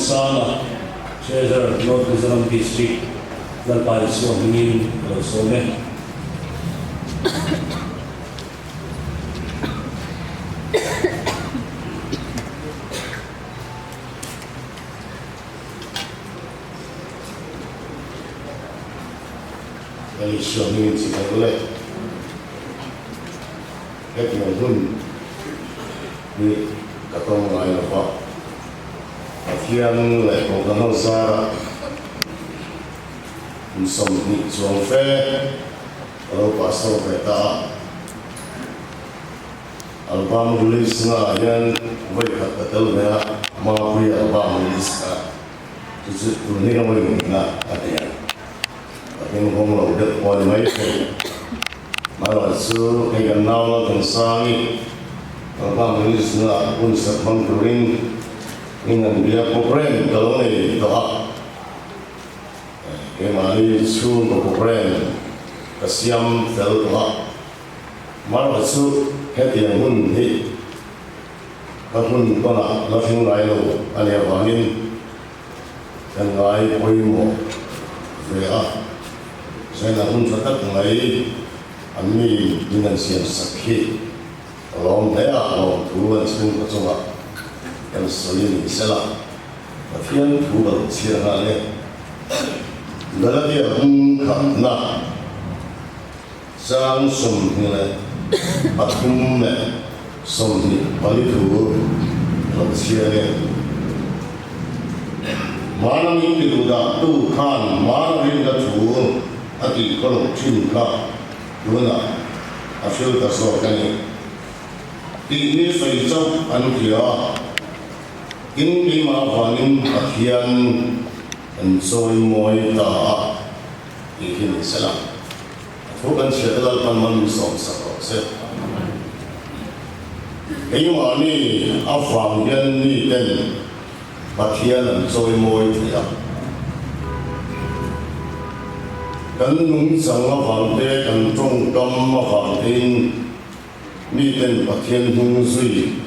Lalthansanga, Treasurer, North Mizoram District, Lalpa Isua hmingin ka lo sawm e. Lal Isua hmingin chibai ule. Hetiang hun hi ka tawng ngai lo va, Pathian leh Kohhran ho zarah kum 20 chuang fe ka lo pastor ve ta a. Album release naah hian vawi khat ka tel ve a, Mapui album release kha chu chu tun hi ka vawi nihna a ni a, ka hming hawng lo deuh pawh a ni mai thei. Hmarawh chu hei kan nau Lalthansangi album release naah hun sak hmang turin in an bia program ka lo nei tawh a, keimahni chhungkaw program ka siam fel tawh a. Hmarawh chu hetiang hun hi ka hun pawnah la thleng ngai lo a nih avangin kan ngai pawimawh ve a, zaina hun tha tak mai an mi min an siam sak hi ka lawm hle a, lawmthu an chhungkaw chungah kan sawi ni sela Pathian thu ka lo chhiar nghal e. Galatia hung khatna. Chang 23 leh 24 thu lo chhiar e. Hmana min ti duh dah tu khan hmana rinna thu a tih khaw loh thin kha tunah a hril ta zawk a ni. Tih ni sawi chauh an hria a, tin keimah avangin Pathian an chawimawi ta a tih hi ni sela. A thu kan chhiat a Lalpan man min sawm sak rawh se. Keimahni avang hian mi ten Pathian an chawimawi thei a. Kan nungchang avang te, kan tawngkam avang tein mi ten Pathian hnung zui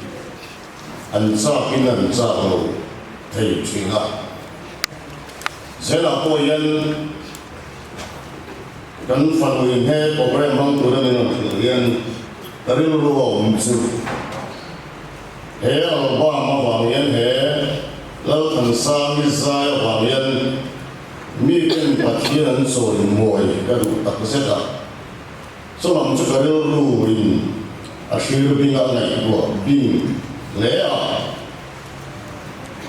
an chakin an chak lo thei thin a. Zelah pawh hian Kan fanu in he program hmang tura min rawn hrilh hian ka rilru a awm chu he album avang hian he Lalthansangi zai avang hian miten Pathian an chawi mawi ka duh tak zet a, chulam chu ka rilru in a thlir bing a ngaihtuah bing hle a.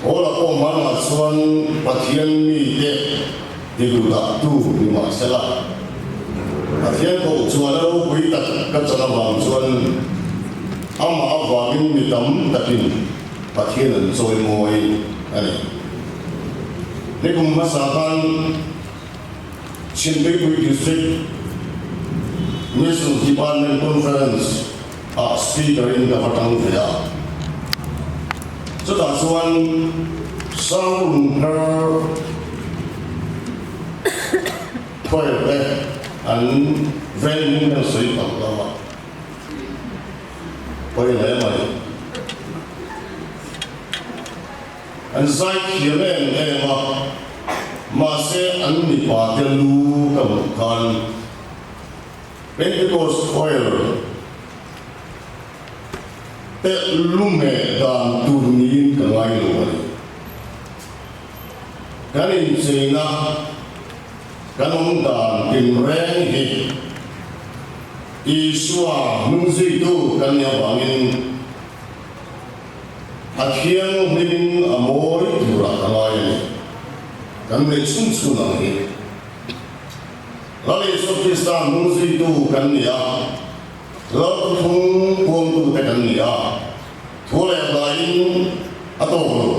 Paula pawh hmanah chuan Pathian mite ti duhdahtu ni mah sela, Pathian koh chuan a ropui tak ka chan avang chuan amah avangin mi tam takin Pathian an chawimawi a ni. Nikum hmasa khan Chhimtuipui District Mission Department Conference ah speaker in ka va tang ve a, chutah chuan Sangrun her choir te an veng hming kan sawi palh lo a, pawi hle mai. An zai thiam em em a, mahse an mipa te lu ka hmuh khan Pentecost Choir te lu meh dan tur niin ka ngai lo a ni. Kan incheina, kan awm dan tinreng hi Isua hnungzuitu kan nih avangin a thianghlimin a mawi turah ka ngai a ni. Kan neih chhun chhun ang hi. Lal Isua Krista hnungzuitu kan ni a, Lal thuthlung puangtute kan ni a, thu leh hlaiin a tawk lo.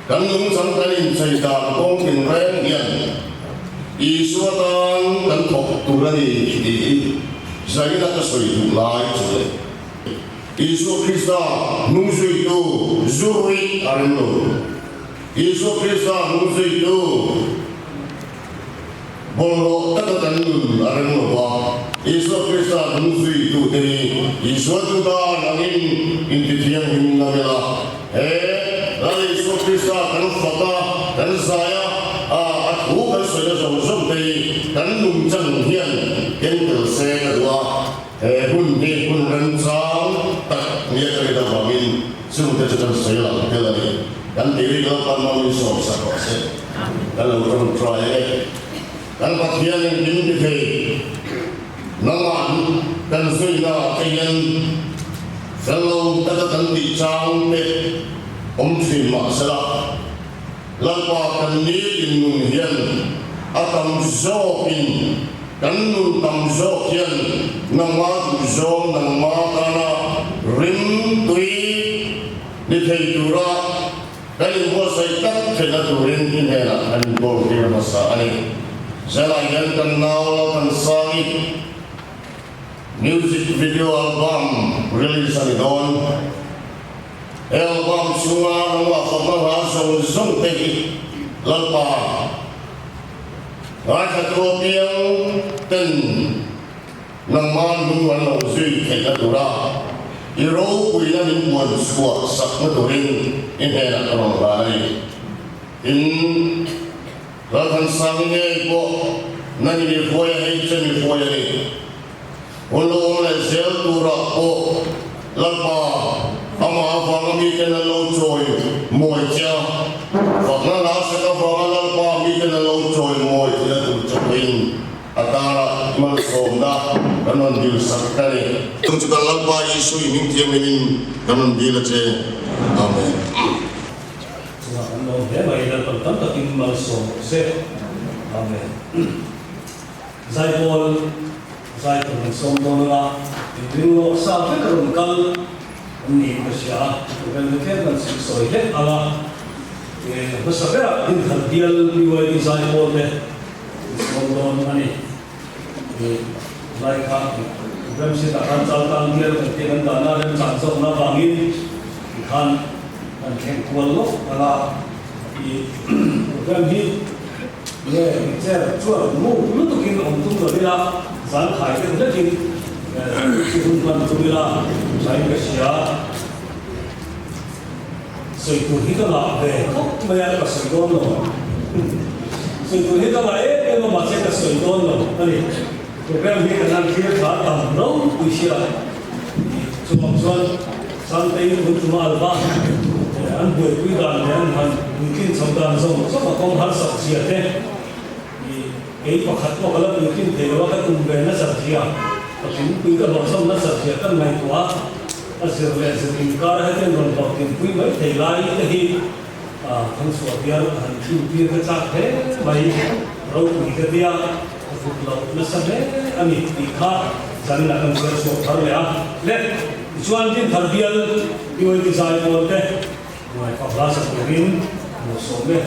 Kan nungchang kan inchei dan kawng tinreng hian Isua tan kan thawk tur a ni tih hi zaina ka sawi duh lai chu le. Isua Krista hnungzuitu zurui a rem lo. Isua Krista hnungzuitu Bawlhhlawh taka kan nun a reng lo va, Isua Krista hnungzuitute hi Isua chu dan angin intithianghlim ngam ila, he Lal Isua Krista kan fak a, kan zai a, a thu kan sawina zawng zawng te hi kan nungchang hian keng tel se ka duh a. He hun hi hun remchang tak nia ka rin avangin chungte chu kan sawi lang tel a ni. Kan tih rik lalpan mawmin sawmsak rawh se. Kan lo tawngtai e. Kan Pathian engkim ti thei nangah kan zuina ah te hian fel lo taka kan tih chang te awm thin mah sela, Lalpa kan nitin nun hian a tam zawkin kan nun tam zawk hian nangma duhzawng nangma tana rimtui ni thei tura Kan inbuatsaih tak theihna turin i hnenah kan inkawl tir hmasa a ni. Zelah hian kan nau Lalthansangi music video album release a ni dawn. He album chhunga nangmah fakna hla zawng zawng te hi Lalpa ngaithlatu apiang ten Nangmah hnung an lo zui theihna tura i ropuina min puan chhuah sakna turin i hnenah ka rawn hlan a ni. Tin, Lalthansangi ngei pawh nangin i hruai a hei che mi hruai a ni. Hun lo awm leh zel turah pawh Lalpa amah avanga miten an lo chawi mawi che a, fakna hla sak avanga Lalpa miten an lo chawi mawi theihna tur che pawhin A tara malsawmna kan rawn dil sak ta ni. Chung chu kan Lalpa Isu i hming thianghlimin kan rawn dil a che. Amen. Chungah kan lawm hle mai, Lalpan tam takin malsawm rawh se. Amen. Zaipawl zai tur kan sawm dawn anga inring lawk sa vek a rawn kal an niin ka hria a, program te tlem kan sawi hlek anga hmasa berah Dinthar bial BYD zaipawl te An sawm dawn a ni. I lai kha remsit ah khan chal tang bial kan tih kan dahna remchan zawkna avangin ti khan kan thleng kual lawk ang a. I program hi nge chair chuan muk lutukin awm tum lo ila zan khai deuh hlekin chu hun hman tum ila thain ka hria. Sawi tur hi ka ngah ve khawp mai a, ka sawi dawn lo. Sawi tur hi ka ngah em em a, mahse ka sawi dawn lo a ni. Program hi kan han thlir thla tam ropui sia tih chuvang chuan Sangtei tun tuma alba an buaipui dan leh an han puitlin chho dan zawng zawng a kawng harsak zia te i kei pakhat pawh ka la puitlin thei lo a, ka tum ve nasat zia, ka tlinpui ka hlawhchham nasat zia kan ngaihtuah a. A zir leh zir inkar hetiang rawn hlawhtlinpui mai thei lai te hi Thangchhuah bial a han thin tir ka chak hle mai, ropui ka tia ka vut loh nasa hle a ni tih kha zaninah kan zir chhuak thar leh a. Le, tichuan Dinthar bial UAD zaipawl te ngaihfak hla sa turin lo sawm e.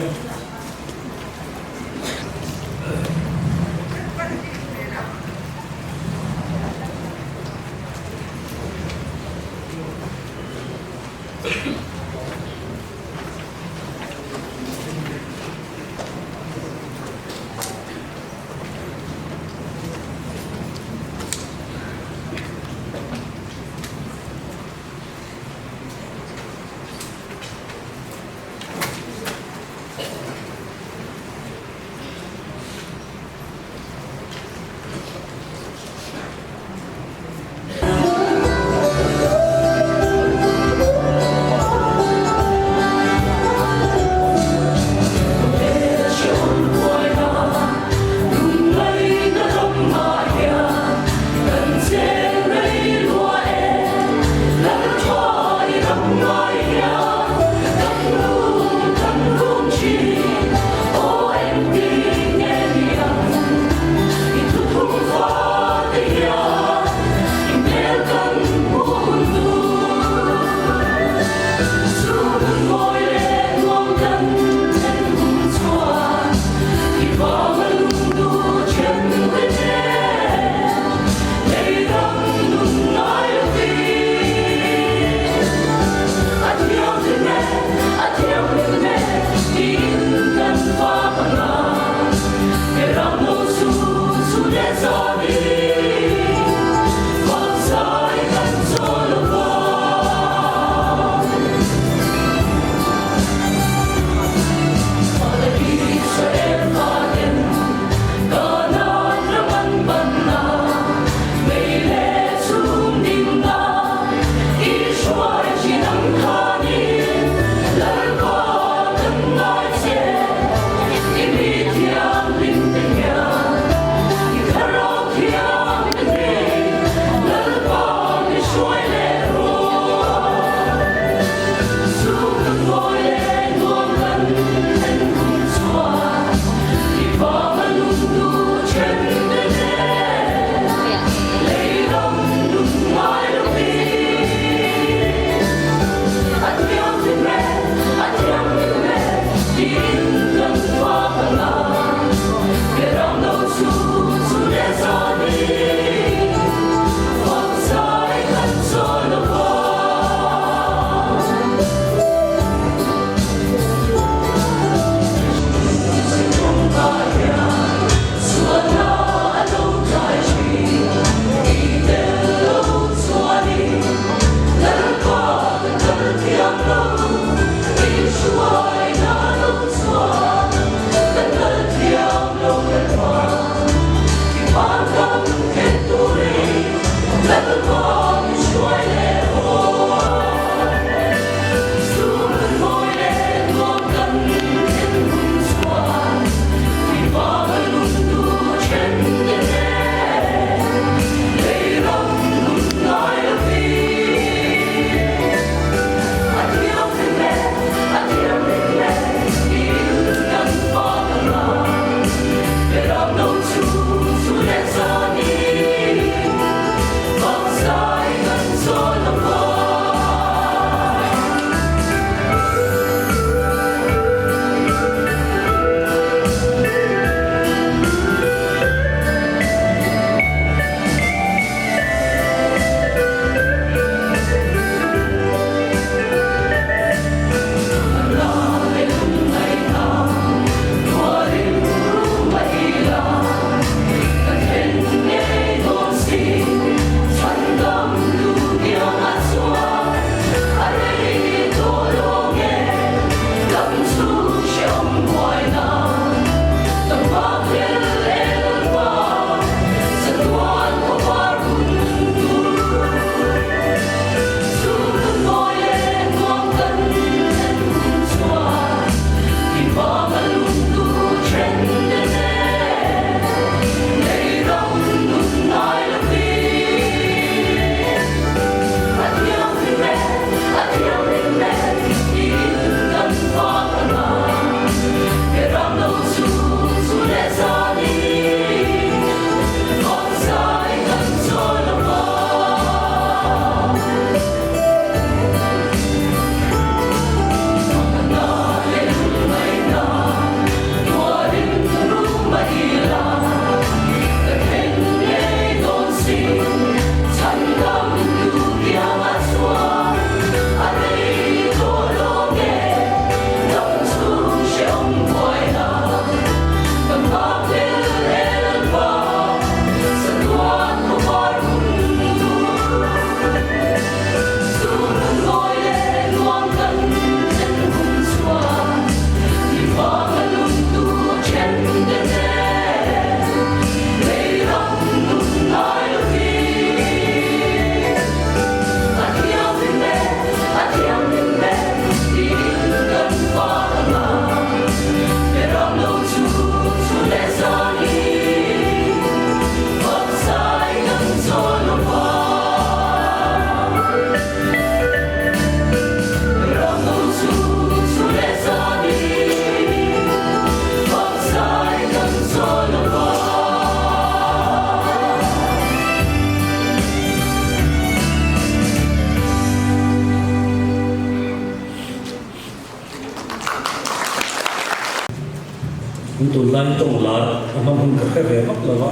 Tunlai tawng lar a hmang hun ka hre ve vak lo a,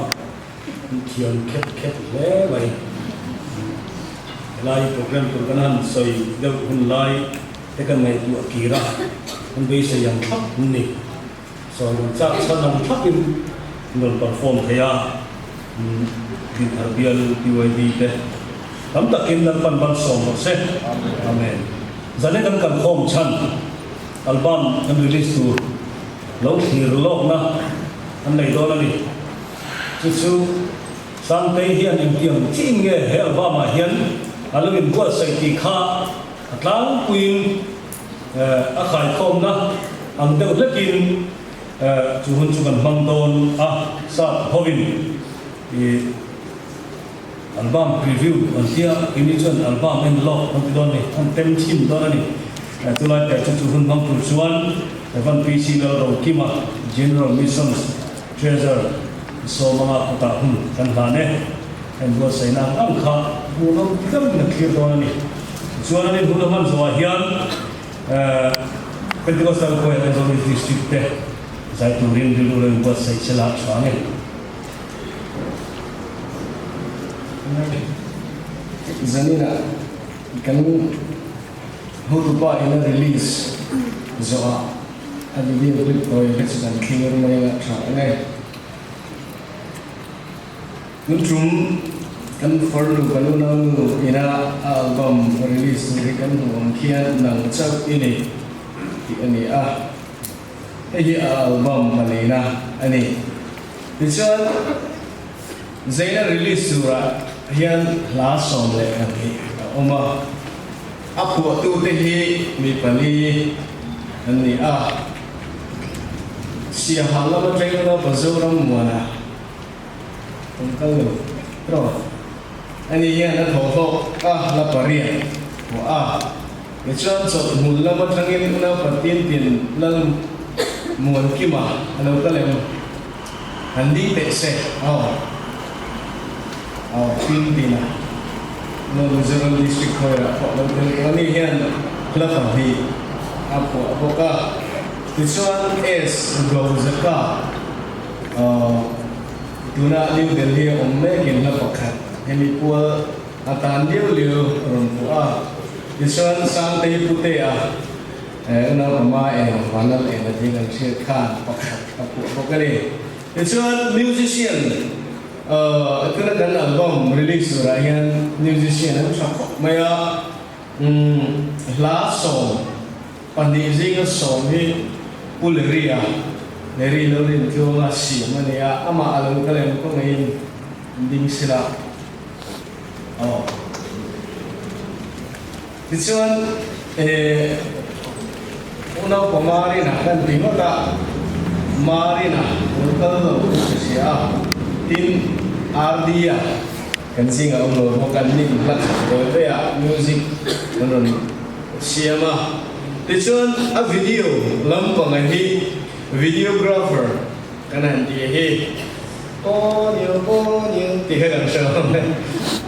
thiam khet khet hle mai. Helai program tur kan han sawi deuh hun lai te kan ngaihtuah kir a, kan beisei ang thlap ni. Sawi rawn chak chhan ang thlapin an rawn perform thei a, Dinthar bial PYD te tam takin Lalpan malsawm rawh se. Amen. Zane kan kalkhawm chhan album kan release tur lo thlir lawkna an nei dawn a ni. Chu chu Sangtei hian engtiang chiin nge he album ah hian a lo inbuatsaih tih kha a tlangpuiin A khaikhawmna ang deuh hlekin chu hun chu kan hmang dawn a, sap hovin i album preview an tia, keini chuan album en lawk kan ti dawn a ni, an tem chhin dawn a ni. Chulai piah chu chu hun hmang tur chuan Evan PC Lalrokima, General Missions Treasurer Sawmanga kutah hun kan hlan e. Heng buatsaihna ang ang kha hmuhnawm ti deuhin a thlir dawn a ni. Tichuan an inhmun a hman zawhah hian Pentecostal Choir Aizawl East District te zai turin rilru lo inbuatsaih se la tha ang e. Zaninah kan hotupa ina release zawhah a video clip tawi kha chu kan thlir mai a tha ang e. Tun tum kan farnu kan unaunu ina a album release tur hi kan hmuh ang khian nang chauh i ni tih a ni a, hei hi a album paleina a ni. Tichuan Zaina release turah hian hla 12 a awm a, a phuahtute hi mi pali an ni a, Siaha lama teng lawpa Zoram Muana, Kan kal lo tawh a ni hian a thaw hlawk a la pariat pawh a tichuan chawlh hmun lam atangin unaupa tin tin lal muan kima a lo kal em han ding teh se aw aw tin tin a no Mizoram district khawiah pawh lo tel tawh a ni hian hla pahnih a phuah bawk a tichuan S Gozaka Tuna New Delhi a awm mekin hla pakhat hemi pual a tan liau liau a rawn pawh a. Tichuan Sangtei Putea unau pama eng Vanlal eng a ding an hriat khan pakhat a phuah bawk a ni. Tichuan musician tuna kan album release turah hian musician an tha khawp mai a, hla 12 zinga 10 hi Pu Leria, Leri lo rin tluanga siam a ni a, amah a lo kal em kawng eiin ding sila aw. Tichuan eh unaupa Marina kan ti ngawt a, Marina lo kal lo ka hre sia a, tin RD-a kan zingah awm lo bawk a, nim hla khat tawi ve a music kan rawn siam a, tichuan a video lampanga hi videographer kan han tih hi aw nil aw nil tih kha kan hre awm e,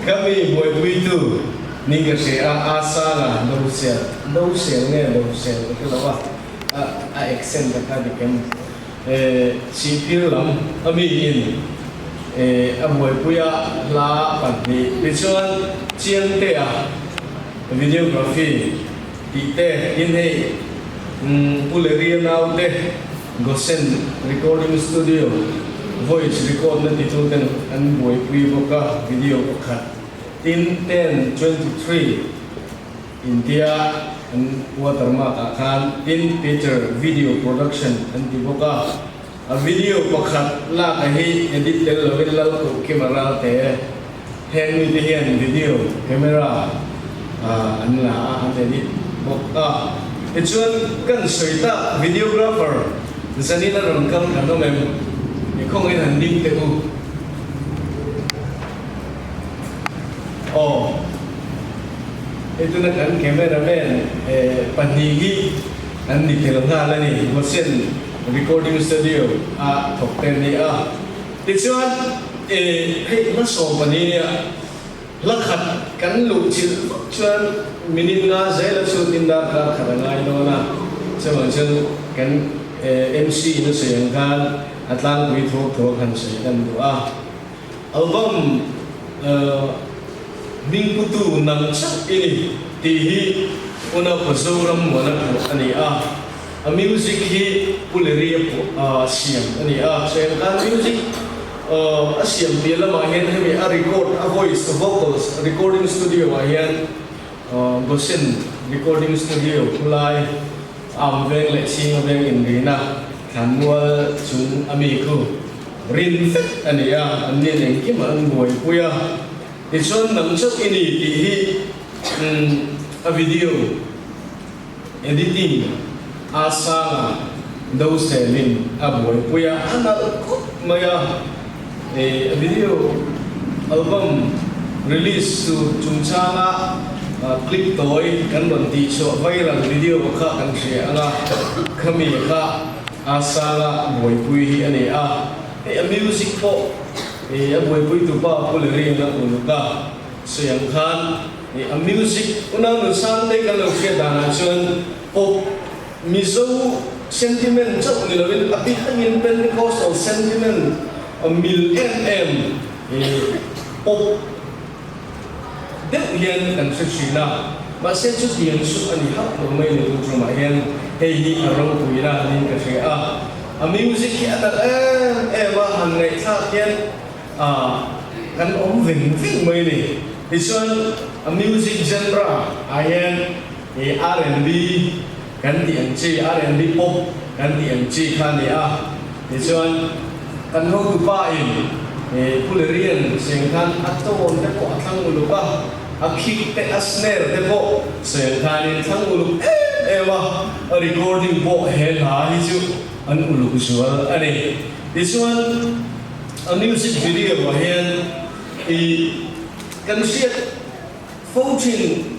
ka mi buaipuitu ning ka hria a, a sanga do sel do sel nge do sel ka hre lo a, a accent a kha dik em sihphir lam a mi in a buaipui a hla pahnih tichuan chiangtea Videography tih te in hei Pu Leria nau te Gosen Recording Studio voice record na titu ten an buaipui bawk a video pakhat tin 10:23 intia an watermark ah khan tin Peter Video Production an ti bawk a a video pakhat lak a hi edit tel lovin Lalkoh Kima Ralte Heng mite hian video camera an la a, an edit bawk a. Tichuan kan sawi tak videographer zanin a rawn kal kan awm em? I khawngin han ding teh u. Aw, hei tuna kan cameraman pahnih hi an ni tel nghal a ni, Gosen Recording Studio a thawk te an ni a. Tichuan, hei hla 14 nia hla khat kan luh chilh vak chuan minute nga zel a chhutin darkar khat a ngai dawn a, chuvang chuan kan MC in a sawi ang khan A tlangpui thuak thuak han sawi kan duh a. Album hming putu nang chauh i ni tih hi Unaupa Zoram Muana phuah a ni a. A music hi Pu Leria phuah siam a ni a. Chengkan music a siam piah lamah hian hemi a record, a voice, a vocals recording studio ah hian Gosen recording studio khulai Am veng leh Chhinga veng inrina thlanmual chung a mi khu rin vek a ni a, an nin engkim an buaipui a. Tichuan nang chauh i ni tih hi a video editing a sanga do selin a buaipui a, a nalh khawp mai a. A video album release tur chungchanga clip tawi kan rawn tih chhuah viral video kha kan hria ang a, khami kha a sanga buaipui hi a ni a. Hei a music pawh a buaipui tupa Pu Lerian a uluk a sawi ang khan a music unau nunsang te kan lo hriat danah chuan pop Mizo sentiment chauh ni loin a bik angin Pentecostal sentiment mil em em pawp deuh hian kan hre thin a. Mahse chutiang chu a ni hauh lo mai ni tun tumah hian hei hi a ropui na niin ka hria a. A music hi a nalh em em a, han ngaihthlak hian kan awm veng veng mai ni. Tichuan a music genre ah hian He R&B kan tih ang chi, R&B pop kan tih ang chi kha a ni a. Tichuan, kan hotupa in he Pu Lerian seng khan a tone te pawh a thlang uluk a, a kick te a snare te pawh seng khanin thlang uluk em em a, a recording pawh he hla hi chu an uluk zual a ni. Tichuan, a music video ah hian i kan hriat fo thin.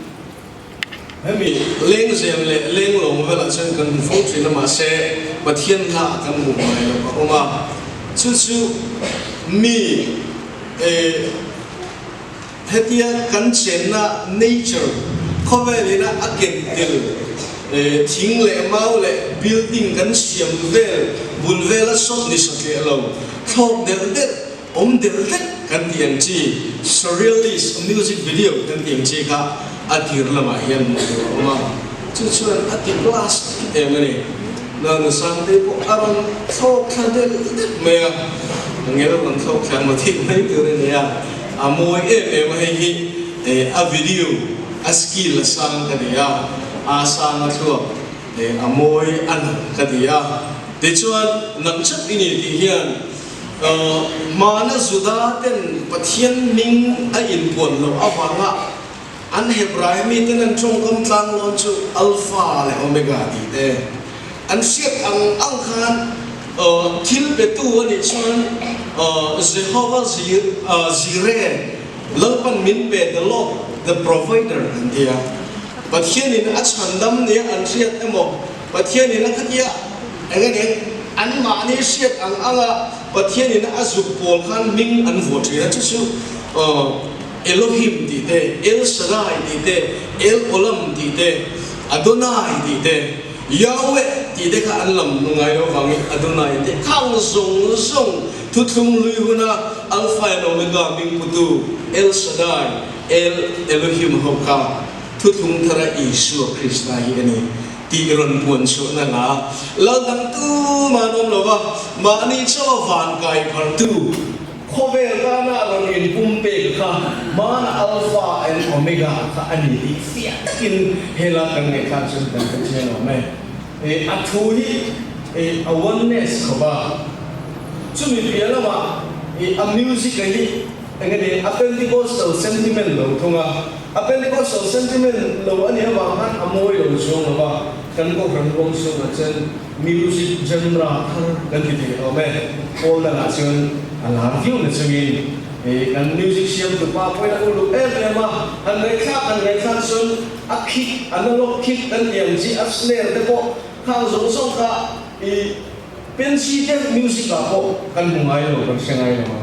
Hemi lengzem leh lenglawng velah chuan kan hmu fo thin a, mahse Pathian hla kan hmuh ngai loh a awm a, chu chu mi eh hetia kan chenna nature khawvel ina a ken tel eh thing leh mau leh building kan siam vel bul vela sawt ni satliah lo thlawk delh delh Awm del vek kan tih ang chi, surrealist music video kan tih ang chi kha a tir lamah hian hmuh tur a awm a, chu chuan a ti class em a ni. Nana Sangtei pawh a rawn thlawk thla del deuh mai a, a ngel rawn thlawk thla emaw tih mai tur a ni a, a mawi em em a, hei hi a video a skill a sang ka ti a, a sang a thluak a mawi a nalh ka ti a, tichuan nang chauh i ni tih hian Hmana Juda ten Pathian hming a inpuan loh avanga an Hebrai miten an tawngkam tlanglawn chu Alpha leh Omega tih te an hriat ang ang khan thil petu a nih chuan Jehovah Jireh, Lalpan min pe, the Lord, the Provider an ti a. Pathianin a chhandam nia an hriat emaw Pathianin a khatia eng a nen anmahni hriat ang anga Pathianin a zuk pawl khan hming an vuah thin a, chu chu Elohim tih te, El Shaddai tih te, El Olam tih te, Adonai tih te, Yahweh tih te kha an lam ngai lo vangin Adonai te khang zawng zawng thuthlung lui huna Alpha and Omega hming putu El Shaddai, El Elohim ho kha Thuthlung thara Isua Krista hi a ni tih rawn puan chhuahna hla lal dang tumah an awm lo va, mahni chaw van kai phartu khawvel tana rawn inpum pek kha hmana Alpha and Omega kha a ni tih fiah takin hela kan ngaihthlak chuan kan hre chiang awm e. A thu hi a oneness khawp a, chumi piah lamah a music a hi eng nge a Pentecostal sentiment lo thung a. A Pentecostal sentiment lo a nih avang khan a mawi lo chuang lo va, kan Kohhran ruang chhungah chuan music genre thar kan ti thei awm e. Pawl dangah chuan a lar viau na chungin kan music siamtu pa pawhin a uluk em em a, han ngaihthlak han ngaihthlak chuan a kick, analog kick kan tih ang chi, a snare te pawh khang zawng zawng kha i pensi deuh music ah pawh kan hmu ngai lo, kan hre ngai lo a.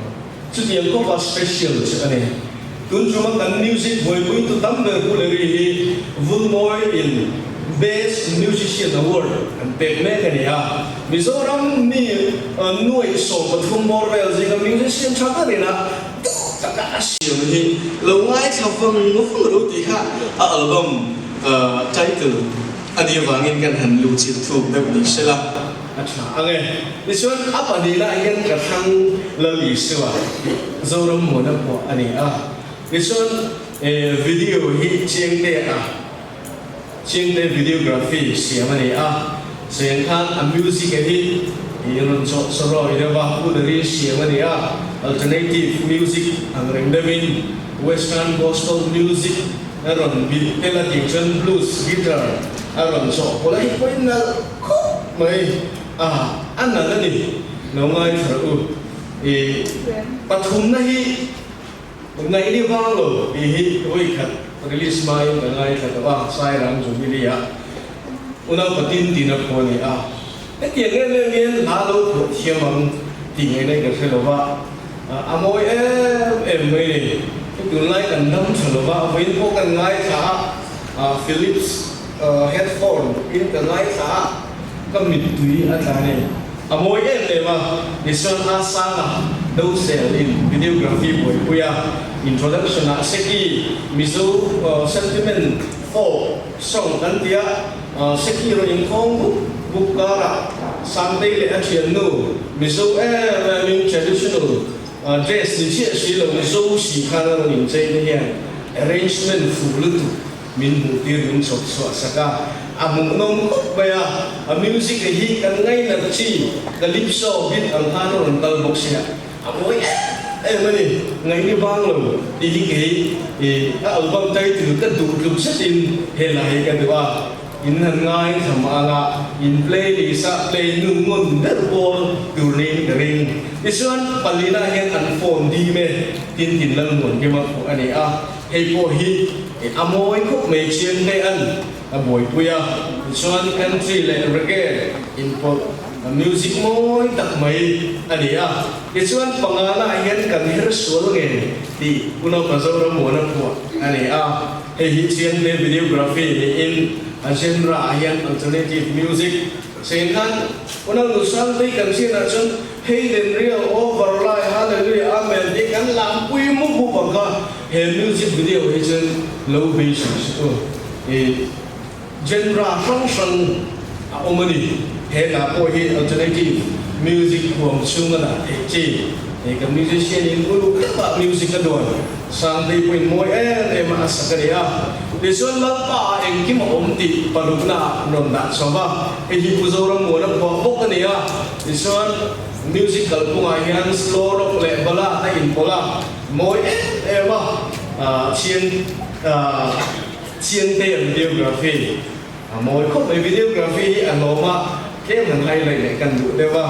Chutiang khawpa special chu a ni. Tun chunga kan music buaipuitu tam ber Pu Larry hi Vulmawi in Best Musician Award an pek mek a ni a. Mizoram mi nuaih 13 bawr vel zinga musician tha berin a duh taka a siam hi lo ngaithla vang vang lo tih kha a album title a nih avangin kan han luh chilh thuk deuh ni sela a tha ang e. Tichuan a pahnihna hian ka thlang Lal Isua Zoram Muana phuah a ni a. Tichuan video hi Chiangte a Chingte videography siam a ni a, cheng khan a music a hi i rawn chawh chawrawi deuh a, Pudari siam a ni a, alternative music ang reng deuhin western gospel music a rawn bilh tel a tih chuan blues guitar a rawn chawh pawlh a, hei pawhin nalh khawp mai a, a nalh a ni, lo ngaithla rawh u. I pathumna hi. Ngaih ni vang lo tih hi vawi khat release hmain ka ngaithla tawh a, Sairang Jubilee ah unau patin tina phuah a ni a. Hetiang em em hian hla lo phuah thiam ang tih ngaihna ka hre lo va, a mawi em em mai ni. Hei tunlai kan dam tha lo va, vawiin pawh kan ngaithla a, Philips headphone in ka ngaithla a, ka mittui a tla a ni. A mawi em em a, Nissan a sanga do sel in videography buaipui a, introduction ah Seki Mizo sentiment folk song kan tia, Seki rawn inkhawm buk buk karah Sangtei leh a thiannu Mizo em em in traditional dress ni chiah si lo Mizo si khan a rawn inchei te hian arrangement fuh lutuk Min hmuh tir min chhawp chhuah sak a, a hmuhnawm khawp mai a, a music a hi kan ngainat chi, calypso beat ang khan a rawn kal bawk sia, a mawi em em a ni, ngaihni vang lo tih hi kei i a album title ka duh tluk zetin he hla hi ka duh a, in han ngaithla mah anga in playlist a play nun ngun ber pawl tur niin ka ring. Tichuan palina hian an phone dim e tin tin Lalmuankima phuah a ni a. Hei pawh hi a mawi khawp mai chian hle an a buaipui a, tichuan country leh reggae inpawlh music mawi tak mai a ni a, tichuan pangana ah hian kan her sual nge tih Unaupa Zoramuana phuah a ni a, hei hi chian hle videography niin a genre ah hian alternative music Cheng khan Unau Nusantei kan hriatah chuan Hayden Real Over Lai Hallelujah Amen tih kan lampui mup mup ang kha he music video hi chuan lo beisei suh u. I genre hrang hrang a awm a ni. He hla pawh hi alternative music huam chhunga dah theih chi. Hei kan musician in uluk deuhah music a duan Sangtei pawhin mawi em em a a sak a ni a. Tichuan Lalpa ah engkim a awm tih parukna ah rawn dah chho va, hei hi Pu Zorammuana phuah bawk a ni a. Tichuan music kalphungah hian slow rock leh ballad a inpawlh a, mawi em em a chiang chiangte a videography a mawi khawp mai. Videography hi a hlawm a, tlem han highlight leh kan duh deuh a.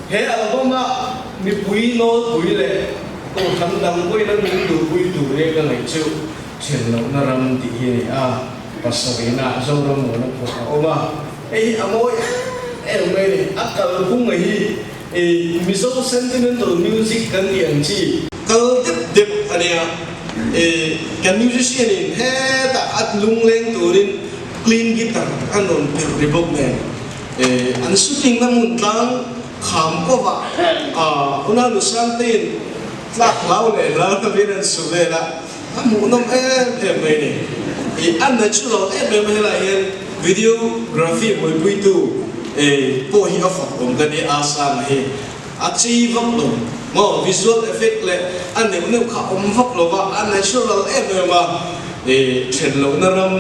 He album-a mipui nawlpui leh kohhran dang pawhin an min duhpui tur hi ka ngaih chu then lohna ram tih hi a ni a, pasarihna Zoram muana pawh a awm a, hei hi a mawi em em mai a ni. A kalphung a hi i Mizo sentimental music kan tih ang chi, kal dep dep a nia, i kan musician in hetah a lungleng turin clean guitar an rawn perh ri bawk nen. An shooting na hmun tlang kham kawvah Unau Nusangtein tlak hlau leh hlau lovin an su vel a, a hmuhnawm em em mai ni. Ih a natural em em a helaiah hian videography buaipuitu pawh hi a fak awm ka ni a Sanga hi a chei vak lo maw visual effect leh a neuh neuh kha awm vak lo va a natural em em a. Then lohna ram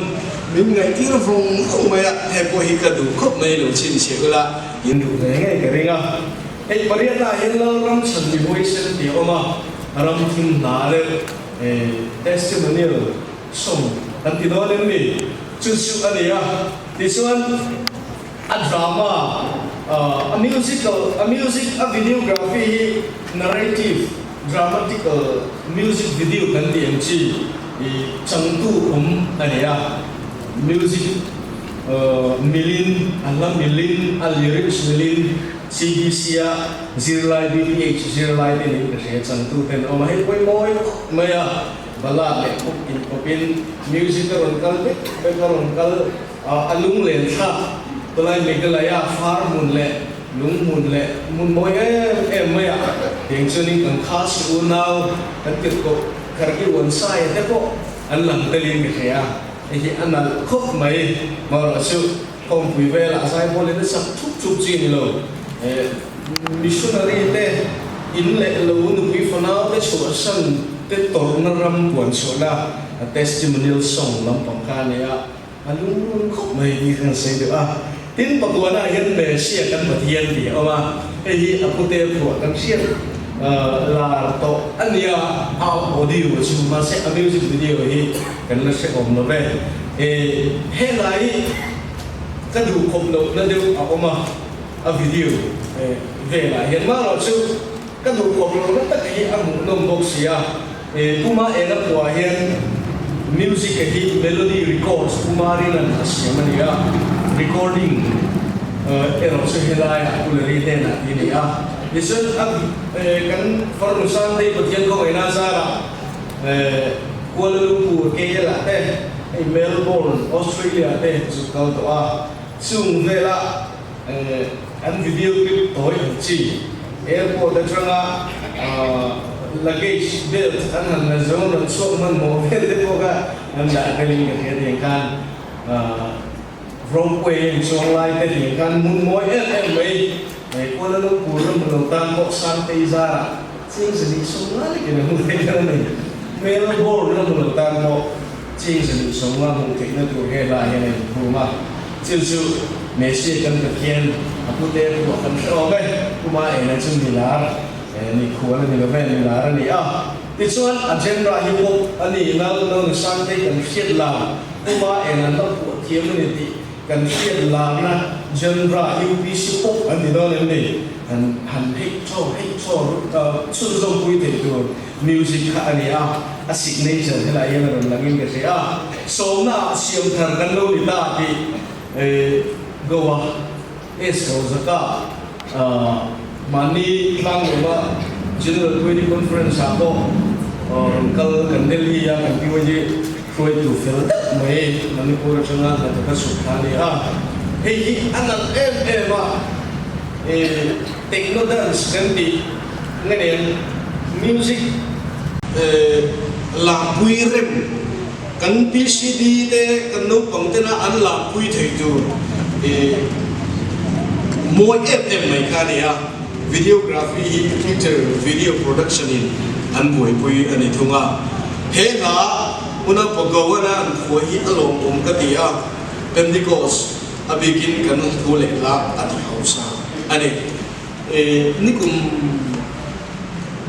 min ngaihtir vawng vawng mai a, hei pawh hi ka duh khawp mai lo chhinchhiah ula. In duh ve ngei ka ring a, hei pariatah hian Lalram chhan mi huaisen tih a awm a, ram thim hna leh testimonial song kan ti dawn em ni? Chu chu a ni a, tichuan a drama, a musical, a music, a videography hi narrative, dramatical music video kan tih ang chi i changtu awm a nei a, music milin, a hla milin, a lyrics milin CBC a zirlai BPH zirlai te niin ka hria changtu ten awm a, hei pawimawh khawp mai a, ballad leh pop inkawpin music a rawn kal vek vek a rawn kal a lunglen thlak. Tawlai Meghalaya far hmun leh lung hmun leh hmun mawi em em mai ah tiang chuanin kan Khasi unau kan tirhkoh Kharki Uansaia te pawh an lang telin ka hria a, hei hi a nalh khawp mai. Amaherawhchu khawmpui velah zaipawl in a sak thup thup chi ni lo. Missionary te in leh lo nupui fanau te chhuahsan te tawrhna ram puan chhuahna testimonial song lampang kha a ni a, a lungrun khawp mai tih kha kan sawi deuh a. Tin, pakuana ah hian Messiah kan Pathian tih a awm a, hei hi a pute phuah kan hriat lar tawh a nia, a audio chu mahse a music video hi kan la hrehawm lo ve. Helai ka duh khawp lohna deuh a awm a. A video velah hian marawh chu ka duh khawp lo na tak hi a hmuhnawm bawk si a, Puma ena phuah hian music a hi Melody Records Puma Rinan a siam a ni a, recording erawh chu helaiah Kulari hnenah tih a ni a. Tichuan a kan farnu Sangtei Pathian khawngaihna zarah Kuala Lumpur, KL ah te, hei Melbourne, Australia te chu kal tawh a, chung velah An video clip tawi ang chi airport atanga luggage belt an han la zo rawn chhuak hmanhmawh vel te pawh kha an dah felin ka hria tiang khan ropeway in chuang lai te tiang khan hmun mawi em em mai Kuala Lumpur ram hmu lo tan pawh Sangtei zarah ching zali sawmnga lekin a hmu thei kher a ni. Melbourne ram hmu lo tan pawh Ching zali sawmnga hmuh theihna tur he hla hian a inphum a. Chu chu Messi kan Pathian a pute phuah kan hre awm e. Puma ena chu milar ni khual a ni lo ve, milar a ni a. Tichuan a genre hi pawh a ni nal no ni Sangtei kan hriat lar Puma ena la phuah thiam a ni tih kan hriat larna genre UPC pawh an ti dawn em ni? Han han heih thaw heih thaw chhunzawm pui thei tur Music kha a ni a, a signature helai hian a rawn langin ka hria a, sawmna ah siam thar kan lo ni ta tih Goa S Rozaka mahni tlanglawma General Query Conference ah pawh rawn kal kan Delhi a kan PYD hruaitu fel deuh mai Manipur atanga hnathawk a chhuk kha a ni a, hei hi a nalh em em a, techno dance kan tih. Nge nen music lampui rem kan PCD te kan naupang tena an lampui thei tur mawi em em mai kha a ni a, videography hi Peter Video Production in an buaipui a ni thung a, he hla huna Pagawana an phuah hi a lawmawm ka ti a, Pentecost a bikin kan thu leh hla a ti hausa a ni. Nikum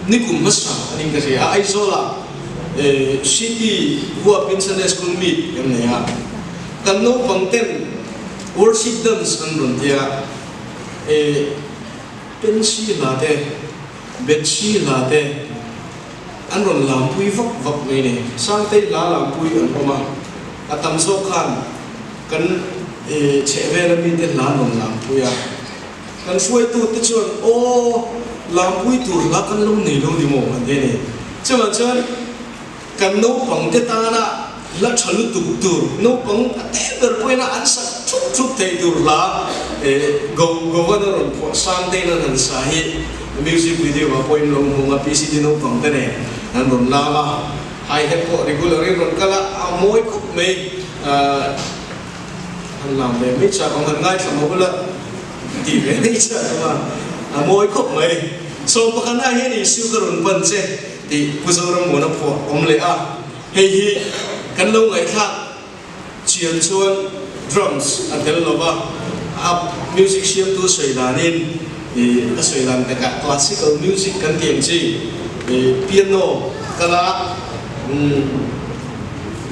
nikum hmasa a ning ka hria a, Aizawlah City huapin Sunday School meet kan nei a, kan naupang ten worship dance an rawn ti a, Pensi hla te, Bethsy hla te an rawn lampui vak vak mai ni. Sangtei hla lampui an awm a, a tam zawk khan kan chhehvela mite hla an rawn lampui a. Kan hruaitute chuan, Aw, lampui tur hla kan lo nei lo ni maw? an ti a ni. Chuvang chuan kan naupangte tana hla tha lutuk tur, naupang a te ber pawhin a an sak thup thup thei tur hla Go Govan a rawn phuah sang tein an han sa hi music video ah pawhin lo hmung a, PCD naupangte nen an rawn lam a, hi hat pawh regular in rawn kal a, a mawi khawp mai. Han lam ve mai chak ang, han ngaithla maw bula tih ve mai chak ang a, a mawi khawp mai. Sawm pakhatna hian Isu ka rawn pan che tih Pu Zorammuana phuah awm leh a, hei hi kan lo ngaihthlak chian chuan drums a tel lo va, a music siamtu sawi danin a sawi dan takah classical music kan tih ang chi piano kala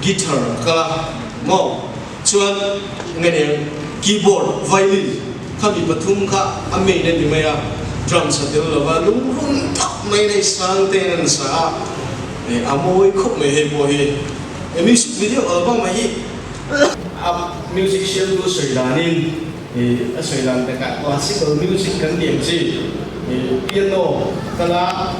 guitar kala maw. Chuan nge nen keyboard, violin kha mi pathum kha a main a ni mai a, drums a tel lova lungrun tak mai nei sang te in an sa a, a mawi khawp mai hei pawh hi. He music video album a hi a music siamtu sawi danin a sawi dan takah classical music kan tih ang chi piano kala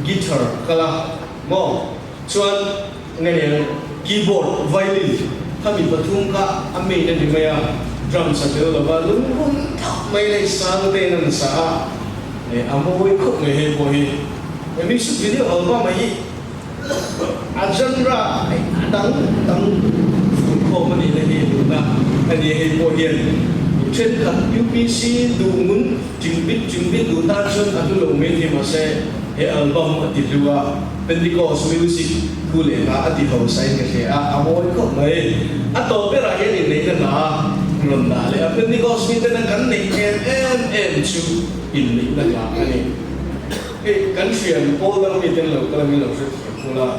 guitar kala maw chuan Nge nen keyboard, violin. Khami pathum kha a main a ni mai a, drums a tel lova lungrun tak mai leh sang tein an sa a, a mawi khawp mai hei pawh hi. He music video album a hi a genre a dang dang fun khawm a nih na hi duhna a ni a, hei pawh hian thenkhat UPC duh ngun tingbit tingbit duh tan chuan a hlu lo mai thei mahse he album a ti hlu a. Pentecost music thu leh hla a ti hausa in ka hria a, a mawi khawp mai. A tawp berah hian inneihna hla rawn dah leh a, Pentecost mite na kan neih em em em chu inneihna hla a ni. Hei kan hrian pawl dang miten lo kal angin lo hrethiam phul a.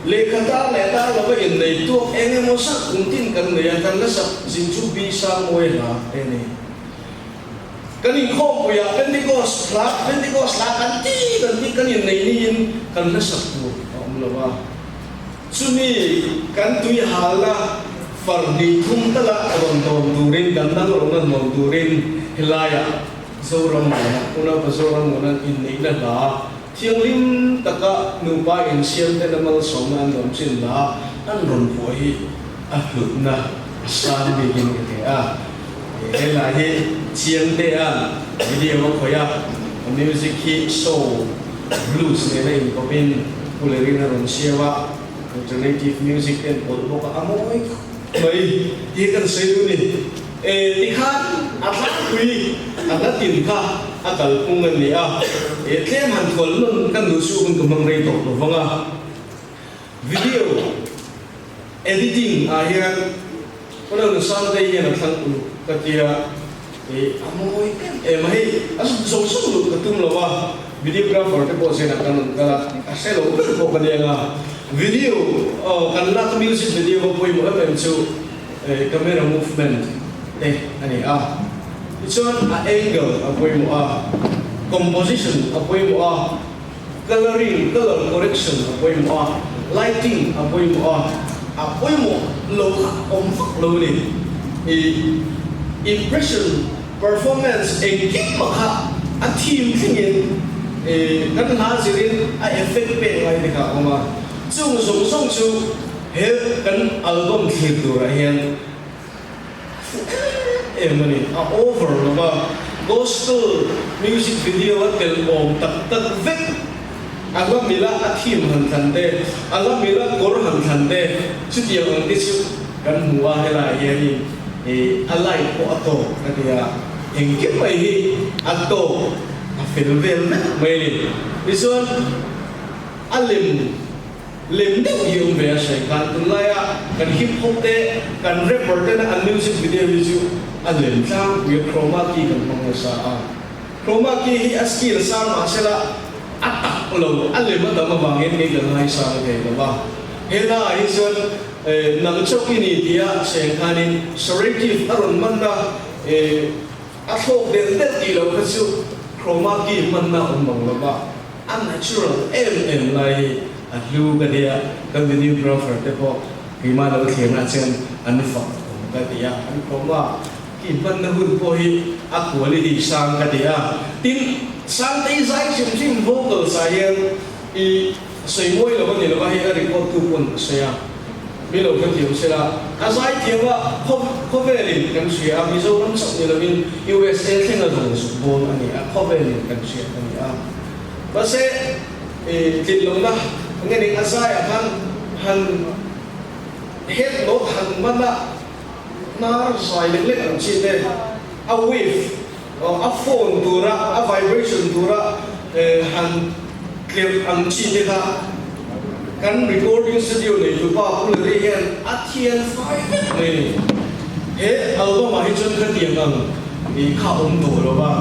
Lehkha tar leh tar lova innei tuak eng emaw zat kum tin kan nei a, kan la sak zin chu Bi Sang Mawi hla te a ni. Kan inkhawmpuiah Pentecost hla, Pentecost hla kan ti kan ti kan innei niin kan hla sak tur a awm lo a. Chumi kan tui halna far hnih thum tala rawn dawm turin, kan dang rawhna nuam turin helaiah Zoram Muna, Unaupa Zoram Muna'n inneihna hla thianghlim taka nupa insiam tena malsawmna an rawn chin hla an rawn phuah hi a hlutna a sang bikin ka hre a. He hla hi Chiang Tea'n video a khawih a, a music hi soul, blues nena inkawpin Pu Lerin a rawn siam a, alternative music te an pawlh bawk a, a mawi khawp mai tih kan sawi duh a ni. E tikhan a tlangpui a hla tin kha a kalphung a ni a, e tlem han thual nawn kan duh chu hun ka hmang rei tawh lo vang a. Video editing ah hian Ronaldo Sunday hian a thlang uluk ka tia i a mawi em em a, hei a zawng zawng luh ka tum lo a, videographer te pawh zenah kan rawn kal a, a hre lo ber pawh ka nia nga, video kan lak music video a pawimawh em em chu camera movement te a ni a, tichuan a angle a pawimawh a, composition a pawimawh a. Colouring, colour correction a pawimawh a, lighting a pawimawh a, a pawimawh lo kha a awm vak lo a ni. I impression, performance engkim mah kha a theme thlengin i kan hla zirin a effect pek ngai te kha a awm a. Chung zawng zawng chu he kan album thlir turah hian Fuh em em a ni, a over lo va, gospel music video a tel awm tak tak vek, a hla mila a theme han thlan te, a hla mila kawr han thlan te, chutiang ang te chu kan hmu a, helaiah hianin ih a light pawh a tawk a ti a, engkim mai hi a tawk a fel vel vek mai a ni. Tichuan a lem. Lem deuh hi awm ve a hre khan tunlaia kan hip hop te kan rapper tena an music video hi chu a lem tlangpui a chroma key kan hmang nasa a chroma key hi a skill sang mahsela a tak lo a lem a tam avangin kei ka ngaisang ve lo va hela ah hi chuan nang chauh i ni tia seng khanin selective a rawn man a a thlawk del del tih loh kha chu chroma key hmanna a awm ang lo va. A natural em em lai hi a hlu ka ti a, kan videographer te pawh keimah lo thlir ah chuan an fak awm ka ti a, an kawm a, khi hmanna hun pawh hi a quality sang ka ti a, tin Sangtei zai hrim hrim vocals ah hian i sawi mawi lo a ni lo a, hei a record tu pawn a sawi a, mi lo hrethiam se la, a zai thiam a, khawvelin kan hria a, Mizoram chauh ni lovin USA thlenga zawng zuk bawn a ni a, khawvelin kan hriat a ni a. Mahse, tlin lohna nge ning a zaiah khan han head note han man a, hnar zai lek lek ang chi te, a wave, a phone tura, a vibration tura han tlerh ang chi te kha kan recording studio neitupa Pu Larry hian a thian fai vek mai a ni. He album ah hi chuan khatiang ang kha awm tawh lo va,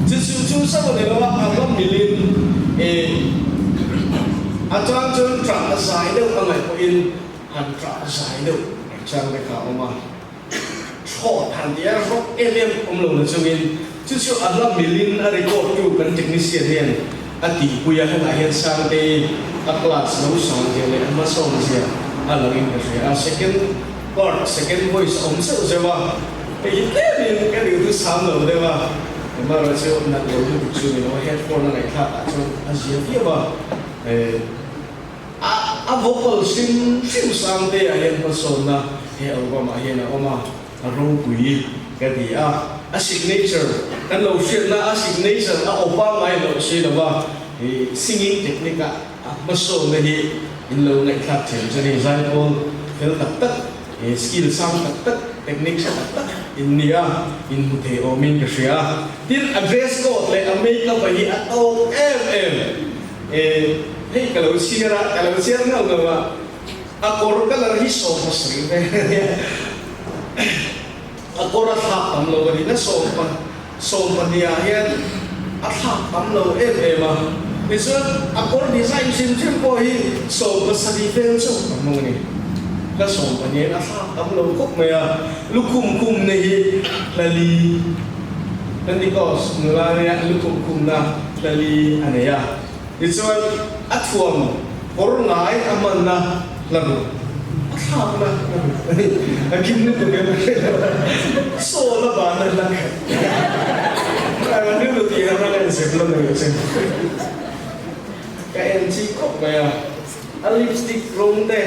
chu chu chu chauh a ni lo a, a va milin a chang chuan ṭah zai deuh a ngaih pawhin han ṭah zai deuh chang te kha a awm a. Thlawt han ti a, rawk em em awm lo na chungin chu chu a hla milin a record tu kan technician hian a tihpui a, helaiah hian Sangtei a class lo sang zia leh a hmasawn zia a langin ka hria a, second part, second voice a awm zeuh zeuh a, hei hi tlemin ka rilru sang lo deuh a, amaherawh chu nat lo lutuk chu ni lo a, headphone a ngaihthlak ah chuan a zia viau a, eh. A A vocal hrim hrim Sangtea hian hmasawnna he album ah hian a awm a, a ropui ka ti a. A signature kan lo hriatna a signature a awpa ngai loh si lo va, singing technique ah a hmasawnna hi in lo ngaihthlak thiam chu a ni. Zaipawl fel tak tak, skill sang tak tak, technique hre tak tak in ni a, in hmu thei awmin ka hria. Tin, a dress code leh a make up a hi a tawp em em. E, hei ka lo chhiar a, ka lo chhiar ngauh ngauh a, a kawr colour hi sawmpa sarih ve a nia, a kawr a thlak tam lo a ni na sawmpa sawmpa hniah hian a thlak tam lo em em a, tichuan a kawr design hrim hrim pawh hi sawmpa sarih vel chu a hmang a ni, ka sawmpa hniah hian a thlak tam lo khawp mai a, lukhum khum na hi hlali Pentecost nula nia lukhum khum na. Hlali a nei a, tichuan a thuam kawr ngai a hmanna hla ruk a thlakna hla ruk a ni. A kim lutuk em a hre lo a, sawl a banna hla khat a ni lu tih a en zep lo nei che. Ka en chi khawp mai a, a lipstick rawng te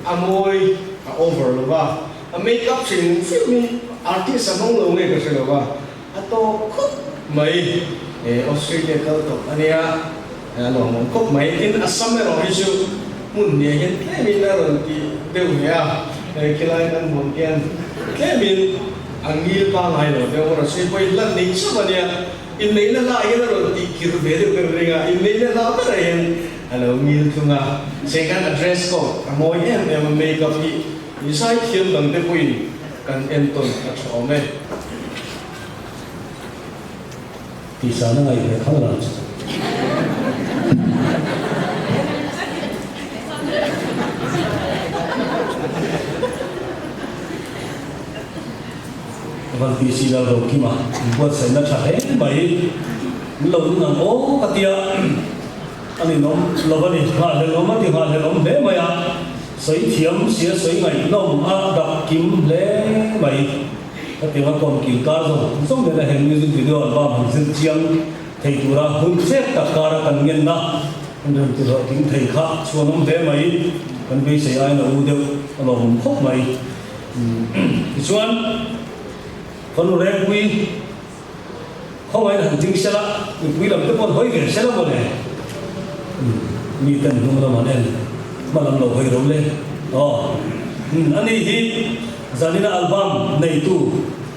a mawi a over lo va, a makeup hrim hrim hi artist a hmang lo nge ka hre lo va. A tawp khawp mai e, Australia kal tawp a nia, a lawmawm khawp mai. Tin, Assam erawh hi chu hmun hniah hian tlemin a rawn ti deuh ve a, khilai kan hmuh hian tlemin a ngil pangngai lo deuh a rawn sawi pawhin hlan nei chauh a nia, inneihna hla hian a rawn tih kir ve deuh ber ring a, inneihna hla berah hian a lo ngil thung a. Chengkan a dress code a mawi em em a, make up hi zai thiam dang te pawhin Kan entawn a tha awm e. Tihsana ngaih ve khang lang chu. Van PC lal ro kim a, in buatsaihna tha hle mai. Min lo nun ang aw ka tia. A ninawm lo a ni, nghahhlelawm a ti nghahhlelawm hle mai a, sawi thiam sia sawi ngaihnawm a dak kim hle mai. Hetiang a kawm kil kar zawng zawng nena he music video album han zir chiang thei tura hun chep tak kara kan ngenna kan rawn ti hlawhtling thei kha chhuanawm hle mai, kan beisei aiin a u deuh a lawmawm khawp mai. Tichuan, Fanu Rengpui. Khawngaih han ding sela, mipui lam te pawh an hawi ve sela mawle. Mi ten hnung lam an en, hma lam lo hawi ro le. Aw, ani hi Zanina album neitu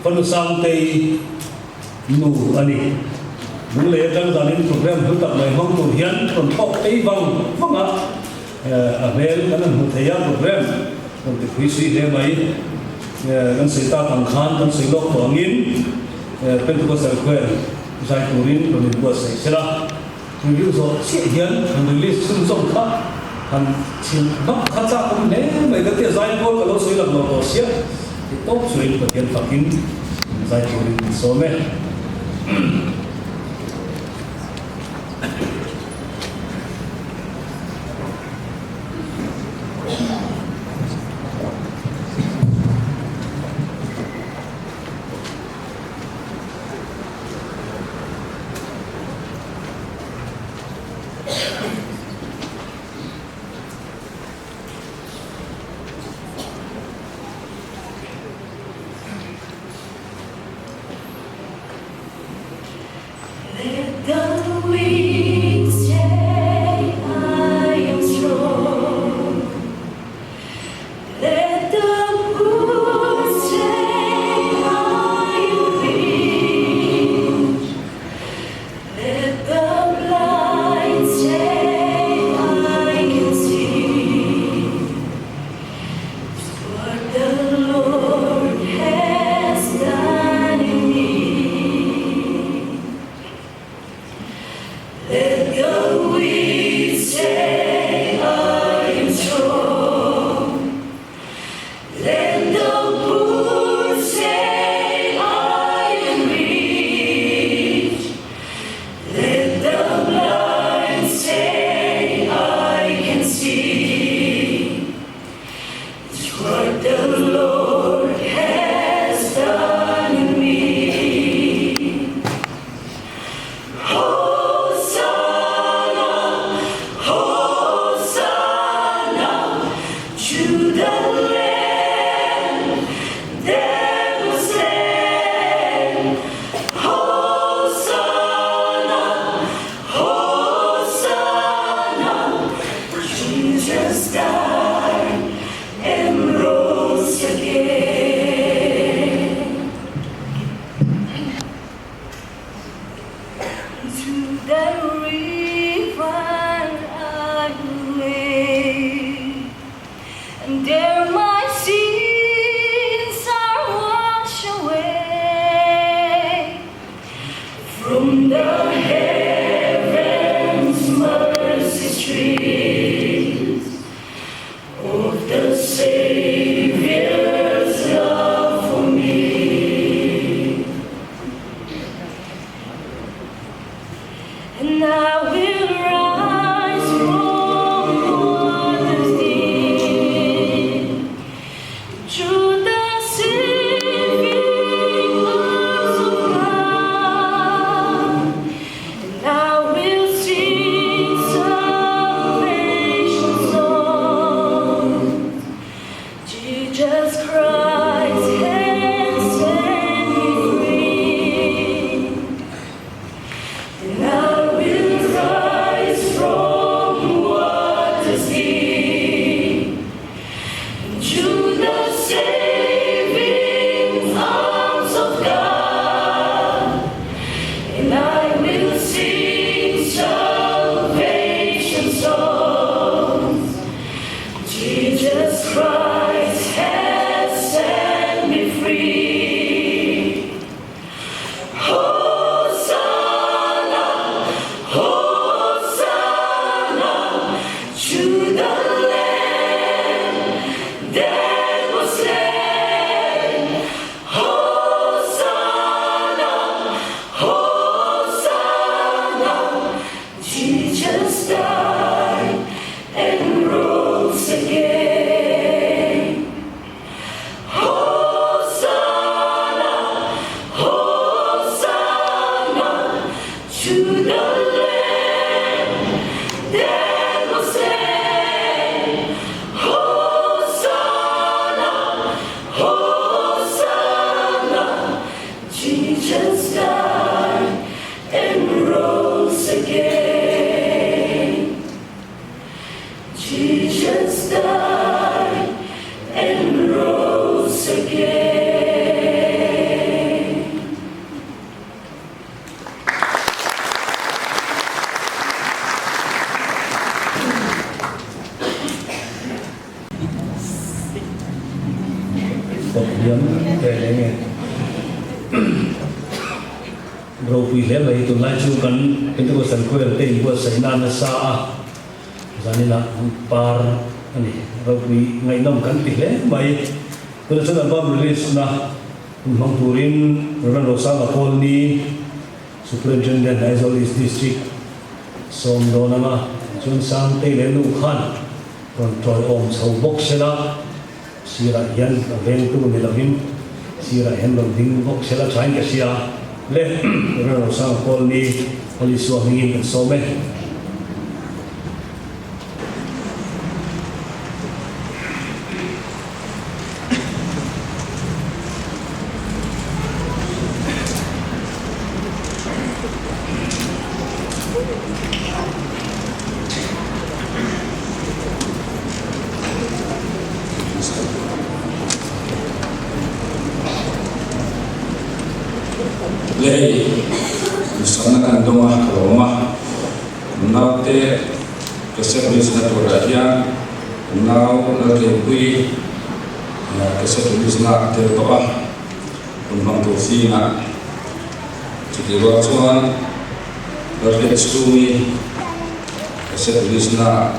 Fanu Sangtei nu a ni. Lunglei atang zanin program hlu tak mai hmang tur hian rawn thawk tei vang vang a, a hmel kan han hmu thei a, program rawn ti phui sui hle mai. Kan sawi tak ang khan kan sawi lawk tawh angin Pentecostal Choir zai turin rawn inbuatsaih sela, review zawh chiah hian han release chhunzawm kha han chhilh vak kha chak awm hle mai ka tia zai pawl ka lo sawi lang lo tawh sia ti tawp chuin Pathian fakin zai turin min sawm e. Let the weak say I am strong. Let the poor say I am rich. Let the blind say I can see. What the Lord has done in me. Let the weak say I am strong. Let the poor say I am rich. Let the blind say I can see. It's what the Lord has done in me. Hosanna! Unto the river I wade, and there my sins are washed away. From the heavens mercy streams of the Savior's love for me. And I will rise from waters deep to the saving arms of God. And I will sing salvation songs. Jesus Christ has set me free. And I will rise from waters deep to the saving arms of God. And I will sing salvation songs. Jesus Christ has set me free. Hosanna, Hosanna to the Lamb that was slain. Hosanna, Hosanna, Jesus died and rose again. Hosanna, Hosanna to the Lamb that was slain. Hosanna, Hosanna, Jesus died and rose again. Jesus died and rose again. Pathian teh leh nge ropui hle mai tunlai chu kan Pentecostal Choir te inbuatsaih na nasa a, zaninah an par a ni. Ropui ngaihnawm kan ti hle mai. Tunah chuan album release na hun hmang turin Rev. Rosanga Kawlni, Superintendent Aizawl East District sawm dawn anga chuan Sangtei leh Nu khan rawn tawiawm chho bawk sela, Sirah hian a vengtu ni lovin sirah hian rawn ding bawk sela thain ka hria le Rev. Rosanga Kawlni Holy Isua hmingin kan sawm e. Lei duhsakna kan dawng a, ka lawm a, kan naute cassette release na turah hian kan nau Laltleipui cassette release na a tel tawh a, hun hmang tur zingah chutih rual chuan Lalhriat chhungi cassette release na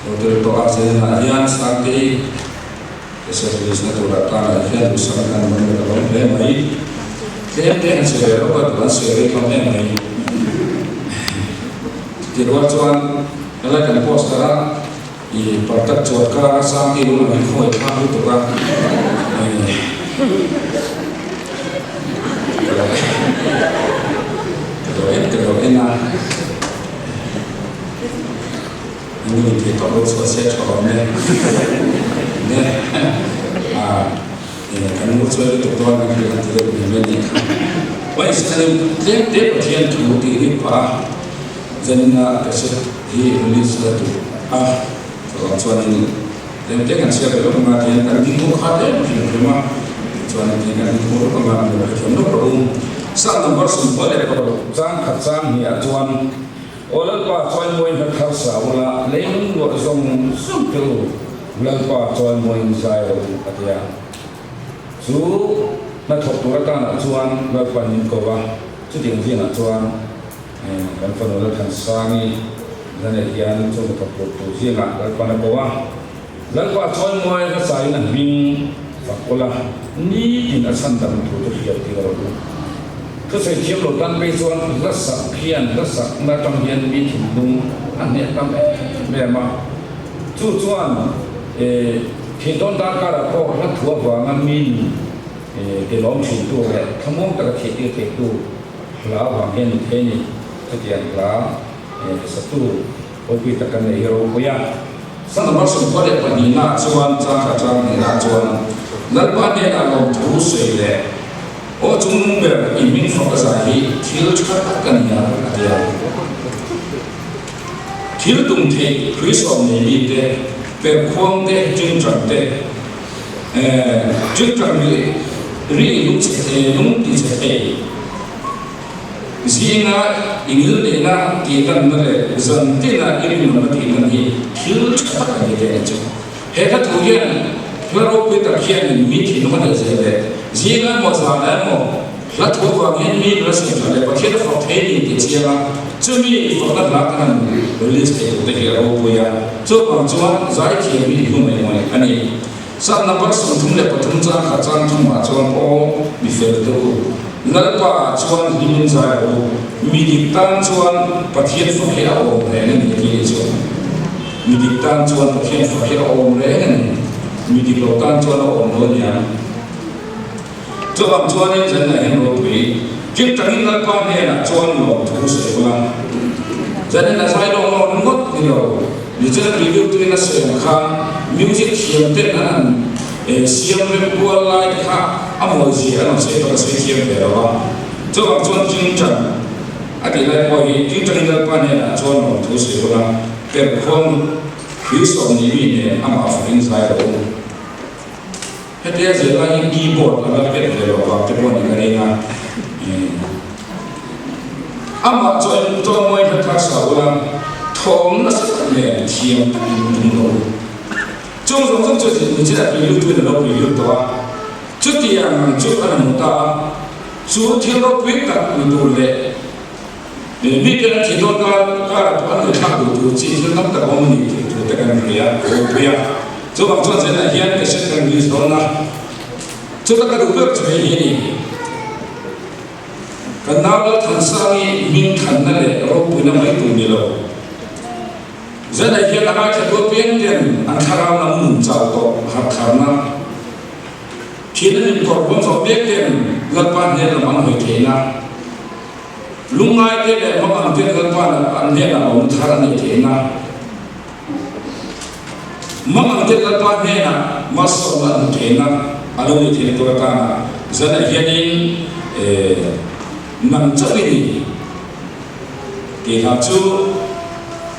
lo tel tawh a, Zenah hian Sangtei cassette release na turah tanah hian duhsakna kan rawn let a lawm hle mai. Tlem te an che ve lo a, duh an sawi rei hlawm em mai. Chutih rual chuan helai kan poster a i partak chuat kar a Sangtei lung ang hi khawi thlak lutuk a. Ka lo en ka lo en a, eng nge tih tawh lo chhuah se tha awm e. Ne a kan ngur chuai lutuk dawn ang hi an ti deuh hmel mai nih kha. Uai Salim tlem te Pathian thu tih hi pah a, zanina cassette hi release la duh a, chuvang chuanin Tlem te kan chhiar ve lawk anga tihian kan ding hmuh kha tlem hrim hrim a, tichuan tihian kan ding hmuh lawk anga min lo hrethiam lawk rawh u. Psalm number 26 chang khat chang hnih ah chuan, Aw Lalpa chawimawiin hla thar sa ula, leilung luah zawng zawng te u, Lalpa chawimawiin zai rawh u, a ti a. Chu hnathawk tur atanah chuan Lalpa'n min ko va, chutiang zingah chuan kan fanu Lalthansangi la neih hian chu hnathawk tur tur zingah Lalpa'n a ko a. Lalpa chawimawi hla saiin a hming fak ula, nitin a chhandam thu chu hriat tir rawh u. Thusawi thiam lo tan phei chuan hla sak hian hla sakna atang hian mi thinlung a hneh tam em em a. Chu chuan thih dawn darkarah pawh hla thu avanga mi nun tilawm thintu leh thlamuang taka thih tir theitu hla avang hian ni thei a ni. Chutiang hla satu Ropui tak kan nei hi ropui a. San number 22 na chuan chang kha chang hnihna chuan Lalpa hnenah lawmthu sawi leh Aw chungnung ber i hming fak a zai hi thil tha tak a ni a, a ti a. Thil tum theih Hruisawm nei mi te, perhkhuang te, tingtang te, tingtang ri ri lungchhe thei lung tichhe thei. Zinga i ngilneihna tihlanna leh zan tina i rinawmna tihlan hi thil tha tak a ni ve ang chu. He hla thu hian hla ropui tak hianin mi thinlung a neih zel leh zinga emaw zana emaw hla thu avang hian mi nula siam tha leh Pathian a fak thei ni tih chiang a, chumi fakna hla kan han release thei tur te hi a ropui a, chuvang chuan zaithiam hi i hlu mai mai a ni. Psalm number 33 chang khat chang thumah chuan aw mi fel te u, Lalpa chuan hlimin zai rawh u, mi dik tan chuan Pathian fak hi a awm reng a ni a ti leh chuan. Mi dik tan chuan Pathian fak hi a awm reng a ni, mi dik lo tan chuan a awm lo aniang. Chuvang chuanin zanah hian ropui kil tangin Lalpa hnenah chuan lawmthu sawi ula. Zanin a zai lawng lawng ringawt ni lo, Nichina review tuin a sawi ang khan music thiam ten an han siam rem kual lai te kha a mawi zia an rawn sawi tak a sawi thiam ve lo a. Chuvang chuan Tingtang a tih lai pawh hi Tingtangin Lalpa hnenah chuan lawmthu sawi ula, perhkhuang hrui sawmni mi nen amah fakin zai rawh u. Hetia zir lai hian keyboard a la pet ve loh vang te pawh ni ka ring a. Amah chuan tawngmawii hla thar sa ula, thawm nasa tak nen thiam takin tum rawh u. Chung zawng zawng chu nichina preview tuin a lo preview tawh a, chutiang ang chu a la hmu ta a, chu thil ropui tak ni tur leh mite an thih dawn kar karah pawh an ngaihthlak duh tur chi thil tam tak a awm a ni tih thu te kan hria a, ropui a. Chuvang chuan zenah hian cassette kan release dawn a, chuta ka duh ber chu hei hi a ni. Kan nau Lalthansangi hming thanna leh ropuina mai tur ni lo. Zenah hian a ngaithla apiang ten an thlarau lam nun chau tawh harhtharna, thihna hlimkawr huam zawh mek ten Lalpa hnen lam an hawi theihna, lungngai te leh mangang ten Lalpa an hnenah awm thar a neih theihna, Mangang te Lalpa hnenah malsawmna an hmu theihna a lo ni theihna tur atana zanah hianin nang chauh i ni tih hla chu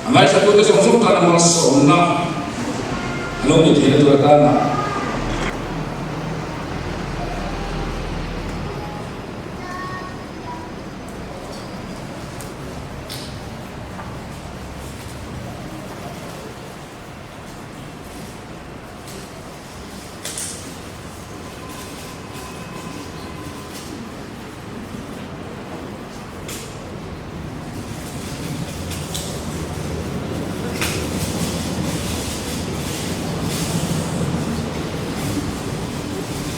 a ngaithlatute zawng zawng tana malsawmna a lo ni theihna tur atana.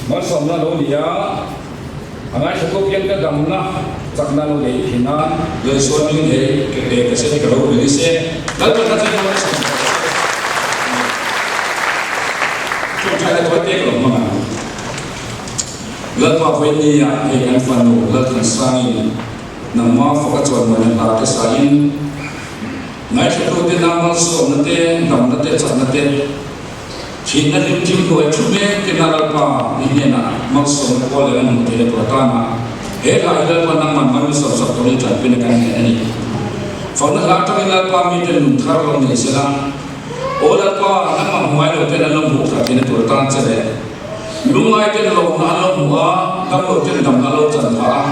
Malsawmna lo ni a, a ngaithla piang ka damna chakna lo nei thin a. Lalsuan min hei ke pe ka se hi ka lo release e. Lalpa kha chuan ka sam Ṭawngṭai la tuai pek lo hmang ang. Lalpa vawiin ah hei kan fanu Lalthansangin nangma faka chuan mawina hla te sain ngaithlatute na malsawmna te, damna te, chakna te, thihna hlim thim hnuai thu mek te na Lalpa i hnenah malsawmna kual leh an hmuh theihna tur atana he hla hi Lalpa nangman mal mi sawmsak turin ṭanpuina kan ngen a ni. Fakna hla atangin Lalpa mite nun thar lo nei sela, Aw Lalpa, nangmah hmuai lo ten an lo hmuh thar theihna tur atan che leh lungngai ten lawmna an lo hmuh a, damlo ten damna an lo chan phah a.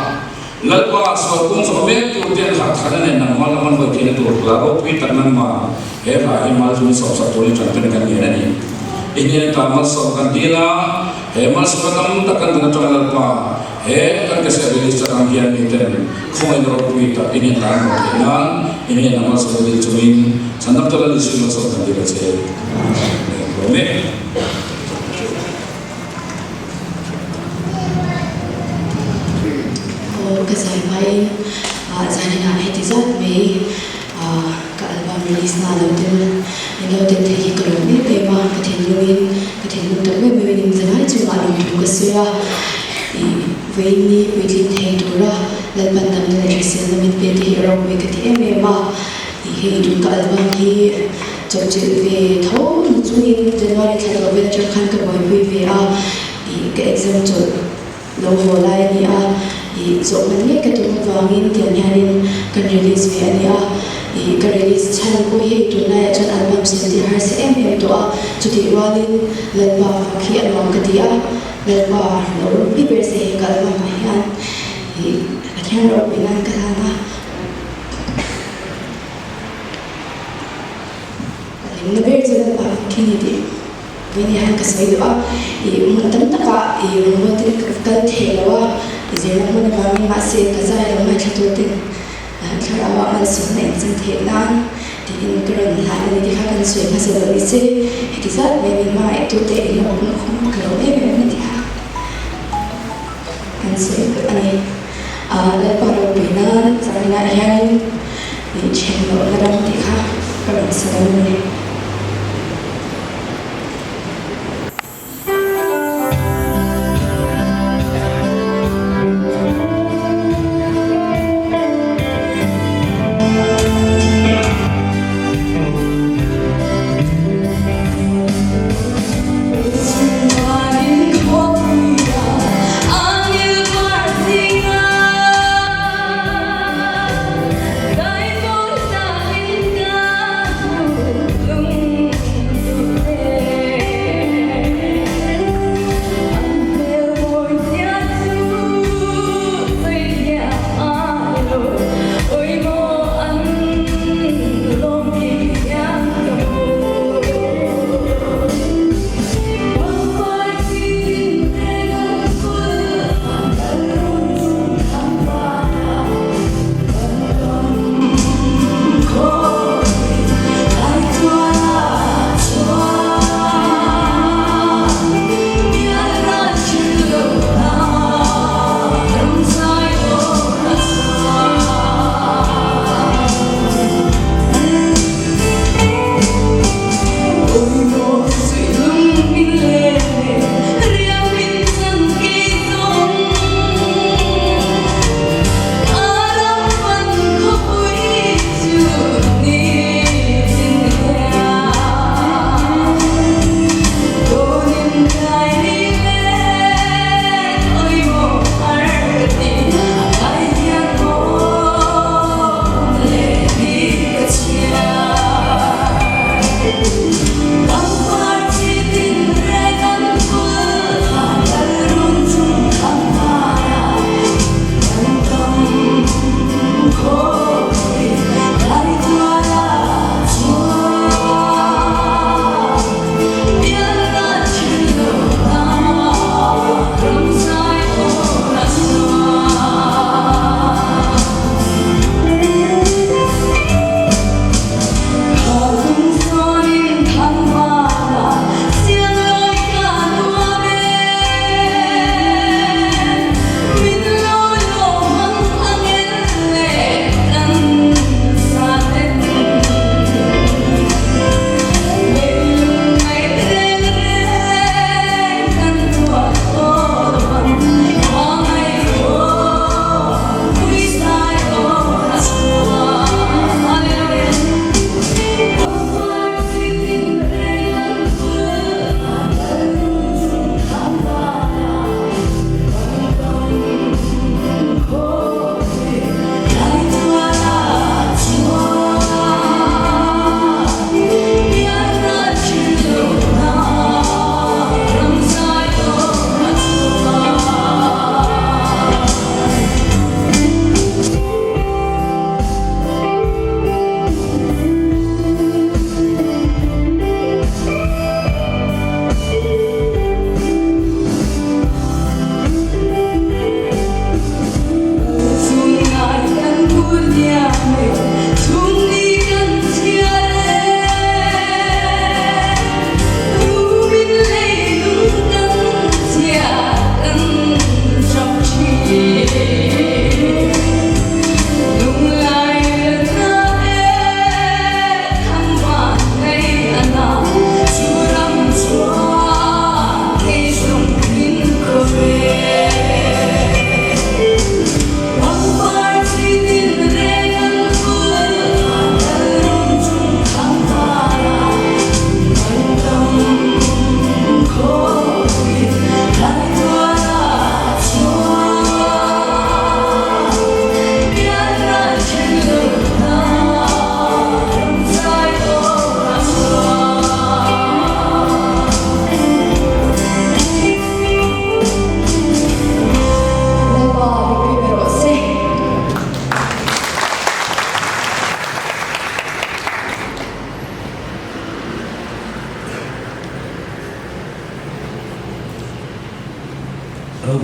Lalpa sual kawng zawh mek tur ten harh tharna nen nangmah lam an hawi theihna tur hla ropui tak nangmah he hla hi malsawm sawmsak turin tanpui kan ngen a ni. I hnen ata malsawm kan dil a, he malsawmna tam tak kan dun atanga Lalpa he kan cassette release atang hian miten khawngaihna ropui tak i hnen tan hmuh theih nan i hnenah malsawmna dil chungin chhandam tawlh a ni si malsawm kan dil a che. Amen. Aw ka zai hmain zaninah heti zat mai ka album release na lo tel min lo tel thei hi ka lawm em em a, ka thinlungin ka thinlung tak meuh meuhin in zalai chungah lawmthu ka sawi a, ih vawiin ni puitling thei tura Lalpan damna leh hriselna min pe te hi a ropui ka ti em em a, ih hei tun ka album hi chawpchilh ve tho na chungin January thla tawh vel atang khan ka buaipui ve a, ih ka exam chawlh lo haw lai a ni a, ih zawh hman ngei ka tum avangin tiang hianin kan release ve a ni a, ih ka release chhan pawh hi hei tunlaiah chuan album siam tih harsa em em tawh a, chutih rualin Lalpa fak hi a nuam ka ti a, Lalpa lo ropui ber se he ka album ah hian ih Pathian ropui nan ka hlan a. Ka hlimna ber chu Lalpa fak hi ni tih Vini hian ka sawi duh a, ih hmun tam takah ih rawngbawlten ka kal thei lo a, i zirna hmun avangin mahse ka zai lo ngaithla turten thlarau ah malsawmna in chan theih nan tiin ka rawn hlan a ni tih kha kan sawi hmasa loh ni se, heti zat mai min hmangaih tute in la awmna khawng ka lo em em a ti kha kan sawi duh a ni. Lalpa ropui nan zaninah hianin ih then lohna ram tih kha ka rawn sa dawn a ni.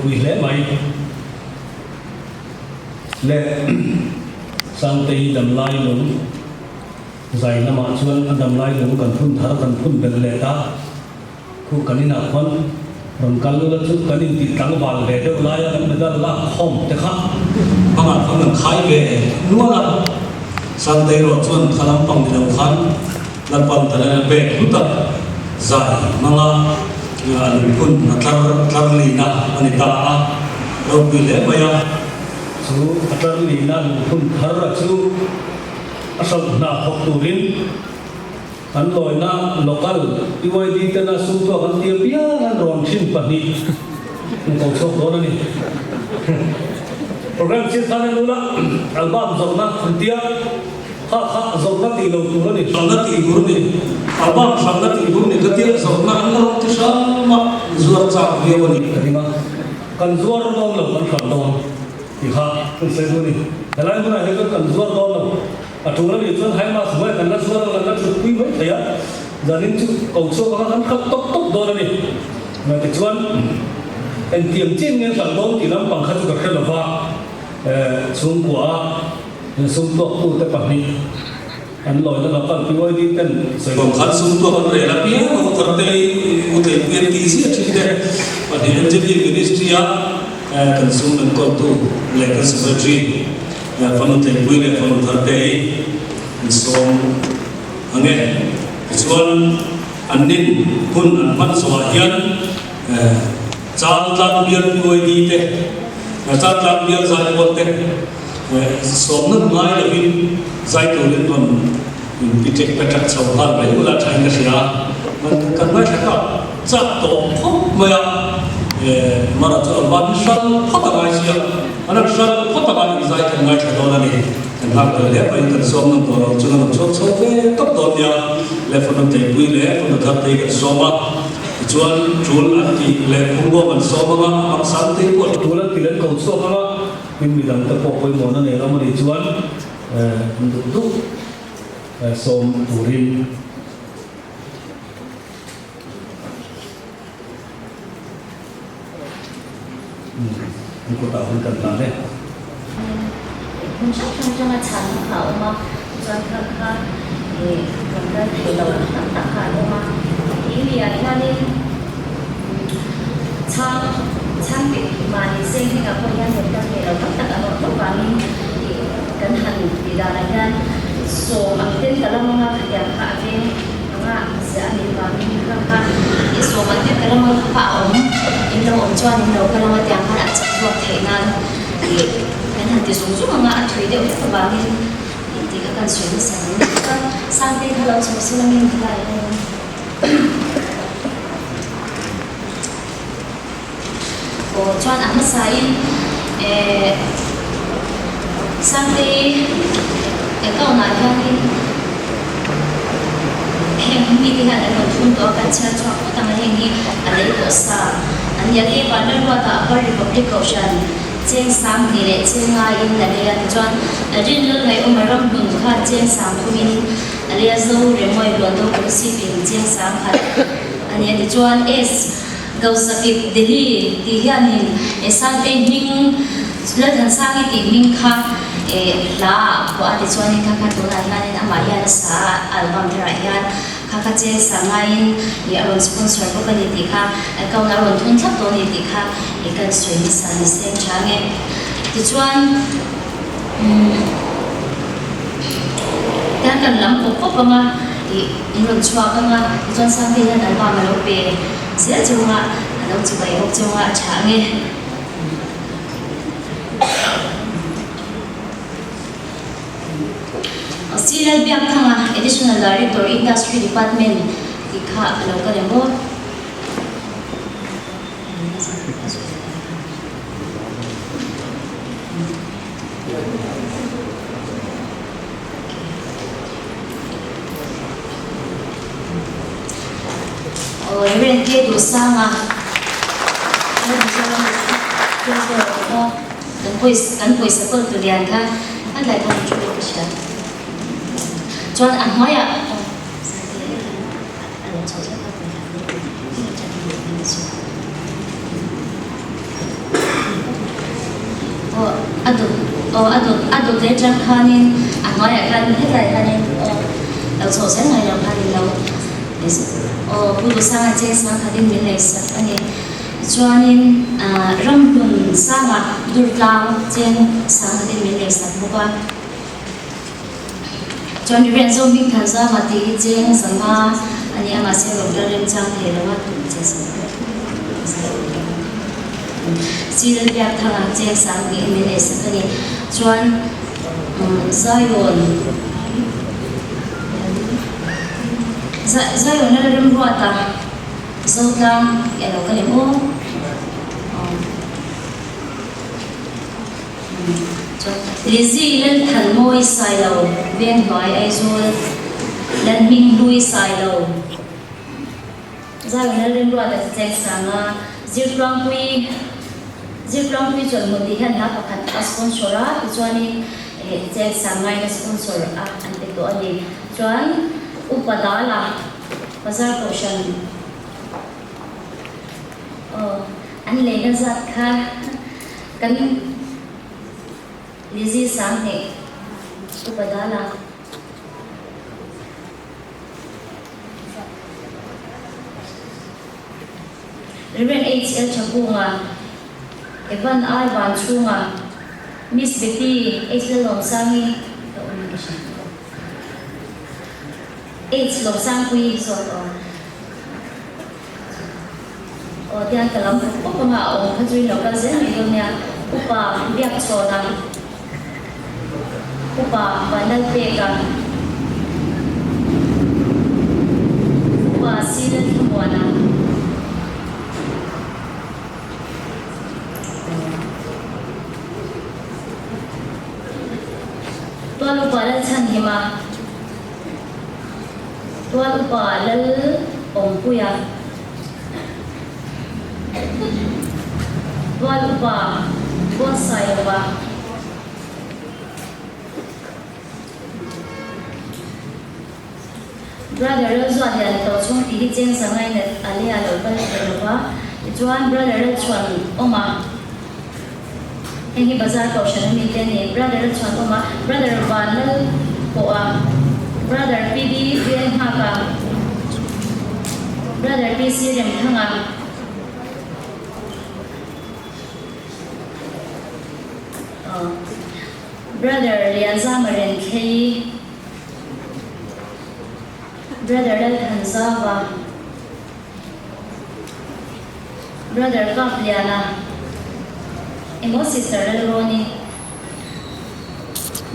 Ropui hle mai. Le Sangtei damlai lung zai lamah chuan a damlai lung kan phun thar kan phun belh leh ta. Khu kan inah khuan rawn kal ula chu kan intih tlangval ve deuh laia kan medal lak khawm te kha bangah khuan kan khai ve nual a. Sangtei erawh chuan kha lampang ni lo khan Lalpan talent a pek hlu tak zai hmanga a lungphun a tlar tlar lina a ni ta a, ropui hle mai a. Chu a tlar lina lungphun thar a chu a hralh hna thawk turin an lawina local PYD tena sumtuak an tia piang an rawn thin pahnih an ko chhuak dawn a ni. Program chhiat khan en ula album zawrhna an tia. Kha kha zawrhna tih lo tur a ni. Hralhna tih tur a ni. A bak hralhna tih tur a ni. Ka tia zawrhna an la rawn ti hram a, zuar chak viau a ni. Ka ring a, kan zuar dawn lo, kan hralh dawn tih kha kan sawi duh a ni. Helai hmunah hian chuan kan zuar dawn lo. A tul a nih chuan hai mas hnuaiah kan la zuar ang, kan la thut pui mai thei a, zanin chu ko chhuak anga kan hralh tawp tawp dawn a ni. Tichuan, engtiang chin nge hralh dawn tih lampang kha chu ka hre lo va, chhungkua a. Sumtuaktute pahnih an lawina local PYD ten sawi Bawm khan sumtuak an rel a piang a uthar te u tleipui an tih ziah thin te pahnih NJP Ministry a kan sum kan kawltu leh kan secretary fanu tleipui leh fanu thar te hi an sawm ang e. Tichuan an nin hun an hman zawhah hian Chaltlang bial PYD te Chaltlang bial zaipawl te Sawmna ngai lovin zai turin rawn in ti ṭek pe ṭak chho nghal mai ula ṭhain ka hria. Kan ngaithla kha chak tawh khawp mai a, Mara chu a van hral phawt a ngai sia, an han hral phawt anga in zai kan ngaithla dawn a ni. Kan nghak tel hle pawhin kan sawm ngam tawh lo chuan an rawn chhuak chho ve tawp dawn nia. Le fanu Teipui leh fanu Thartei kan sawm a, tichuan ṭul an tih leh phungbawm an sawm anga a hmang Sangtei pawh a ṭul an tih leh an ko chhuak anga. Tin midang te pawh pawimawhna nei ram a nih chuan an duh duh sawm turin an kutah hun kan hlan e. Hmun hrang hrang atanga chhanna kha a awm a, chuan kha kha rawn kal thei lo tam tak kha an awm a. Iliah hianin Chhang chhang dik mahni seng hmingah pawh hian rawn kal thei lo tam tak an awm tho vangin ih kan han tih danah hian sawm ang ten ka lam anga khatiang kha a veng anga ziah a nih vangin kha kha ih sawm ang ten ka lam anga kha kha a awm in lo awm chuan in lo kal anga tiang khan a chak zawk theih nan ih kan han ti zung zung anga a thui deuh hlek avangin ih tih kha kan sawi nasa mai a ni. Chuan Sangtei kha lo chho se langin helai hian. Aw chuan a hmasain eh Sangtei account ah hianin heng mite hian an rawn thun tawh a kan chhiar chhuak phawt ang a heng hi a lei tawh sa an ni a ni Vanlalruata Upper Republic Kohhran cheng sang hnih leh cheng ngaiin a lei a tichuan Rinlal Ngaihawma ramhmun khan cheng sang thumin A leh a zo remawi Luando Kolasib in chiang sang khat a ni a ti chuan S Gosakip Delhi tih hianin e Sangtei hming Lalthansangi tih hming kha e hla ah phuah a ti chuanin kha kha tunah hianin amah hian a sa a album tharah hian kha kha cheng sang ngaiin e a rawn sponsor bawk a ni tih kha account a rawn thun thlap tawh a ni tih kha e kan sawi nasa ni seng chang e. Tichuan Umm Tiang kan lam pawp pawp anga ih in rawn chhuak anga tichuan Sangte hian an bam a lo pe zel chunga a lo chibai bawk chunga a tha ange. C Lalbiakthanga Additional Director Industry Department tih kha a lo kal em aw. Aw Reverend K Duhsanga kan pawisa kan pawisa kawl tu lian kha a tlai khan thu ka hria chuan a hnuaiah te atang khanin a hnuaiah khan hetlaiah khanin aw lo chhoh zel ngai lo khanin lo aw Pu Duhsanga cheng sang khatin min lei sak a ni. Chuanin ramhlun sanga dur tlang cheng sang khatin min lei sak bawk a. Chuan Rianzo hming than zama tih hi cheng zanga a ni a, mahse rawn kal remchang thei lo a, cheng sang Cyril Biakthanga cheng sang tih min ei sak a ni. Chuan Zion Zion Lalremruata Zotlang tih a lo kal em aw. Lizzy Lalthanmawi Sailo, Venghnuai Aizawl, Lalhminghlui Sailo, Zion Lalrinruata Chengsanga, Zirtluangpui Zirtluangpui chawlhmun tih hian hla pakhat a sponsor a, tichuanin Chengsang ngaina sponsor a an pe tawh a ni. Chuan Upa Dala Bazar Kohhran aw an leina zat kha Kan Lizzy Sanghnih upa dan a. Rev. HL Thakunga, Evan I Vanchhunga, Miss Betty H Lalawmsangi ka awm ka hria. H Lawmsangpuii zawk aw. Aw tiang ka lam pawp pawp anga a awm kha chu in lo kal zel mai dawn nia. Upa Biakchhawna, Upa Vanlalpeka, Upa Silalthlamuana. Tual Upa Lalchhanhima. Tual upa Lal Awmpuia, Tual upa Buatsailova, Brother Lalzuahliana Tochhung tih hi cheng sangai net a lei a lo kal thei lova, tichuan Brother Lalchhuanawma, Heng hi bazar kohhran a mite a ni. Brother a chhuan awm a, Brother Van Lal pawh a, Brother PD Veng Nghak a, Brother PC Rem Thang a. Brother Lianzama Ren Thlei, Brother Lalthanzava. Brother Kap Liana emaw Sister Lalrawni,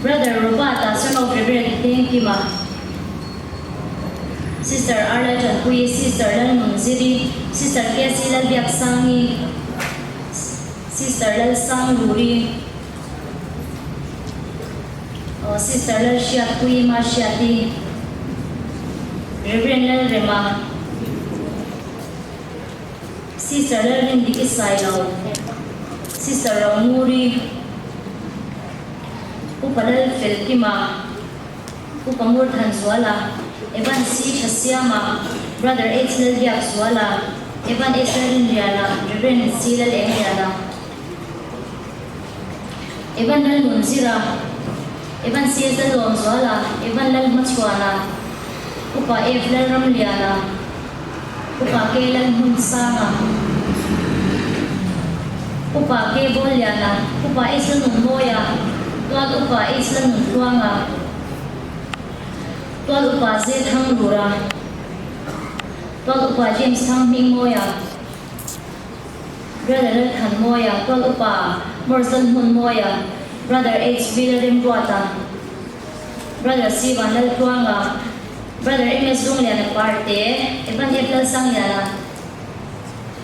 Brother Robert-a son of Reverend Dengkima, Sister Arla Tanpuii, Sister Lalnunziri, Sister KC Lalbiaksangi, Sister Lalsangluri, Sister Lalhriatpuii Mahriati, Reverend Lalrema, Sister Lalrindiki Sailo, Sister Romuri, Upa Lalfelkima, Upa Ngurthanzuala, Evan C Thasiama, Brother H Lalbiakzuala, Evan S Lalrinriana, Reverend C Lalengliana. Evan Lalnunzira, Evan CS Lalawmzuala, Evan Lalhmachhuana, Upa F Lalramliana, Upa K Lalhmunsanga, Upa K Bawlliana, Upa H Lalnunmawia, Tual Upa H Lalnuntluanga, Tual Upa Z Thanglura, Tual Upa James Thanghmingmawia. Brother Lalthanmawia, Tual Upa Morrison Hmunmawia, Brother HV Lalremruata, Brother C Vanlaltluanga, Brother MS Lungliana Parte, Evan F Lalsangliana,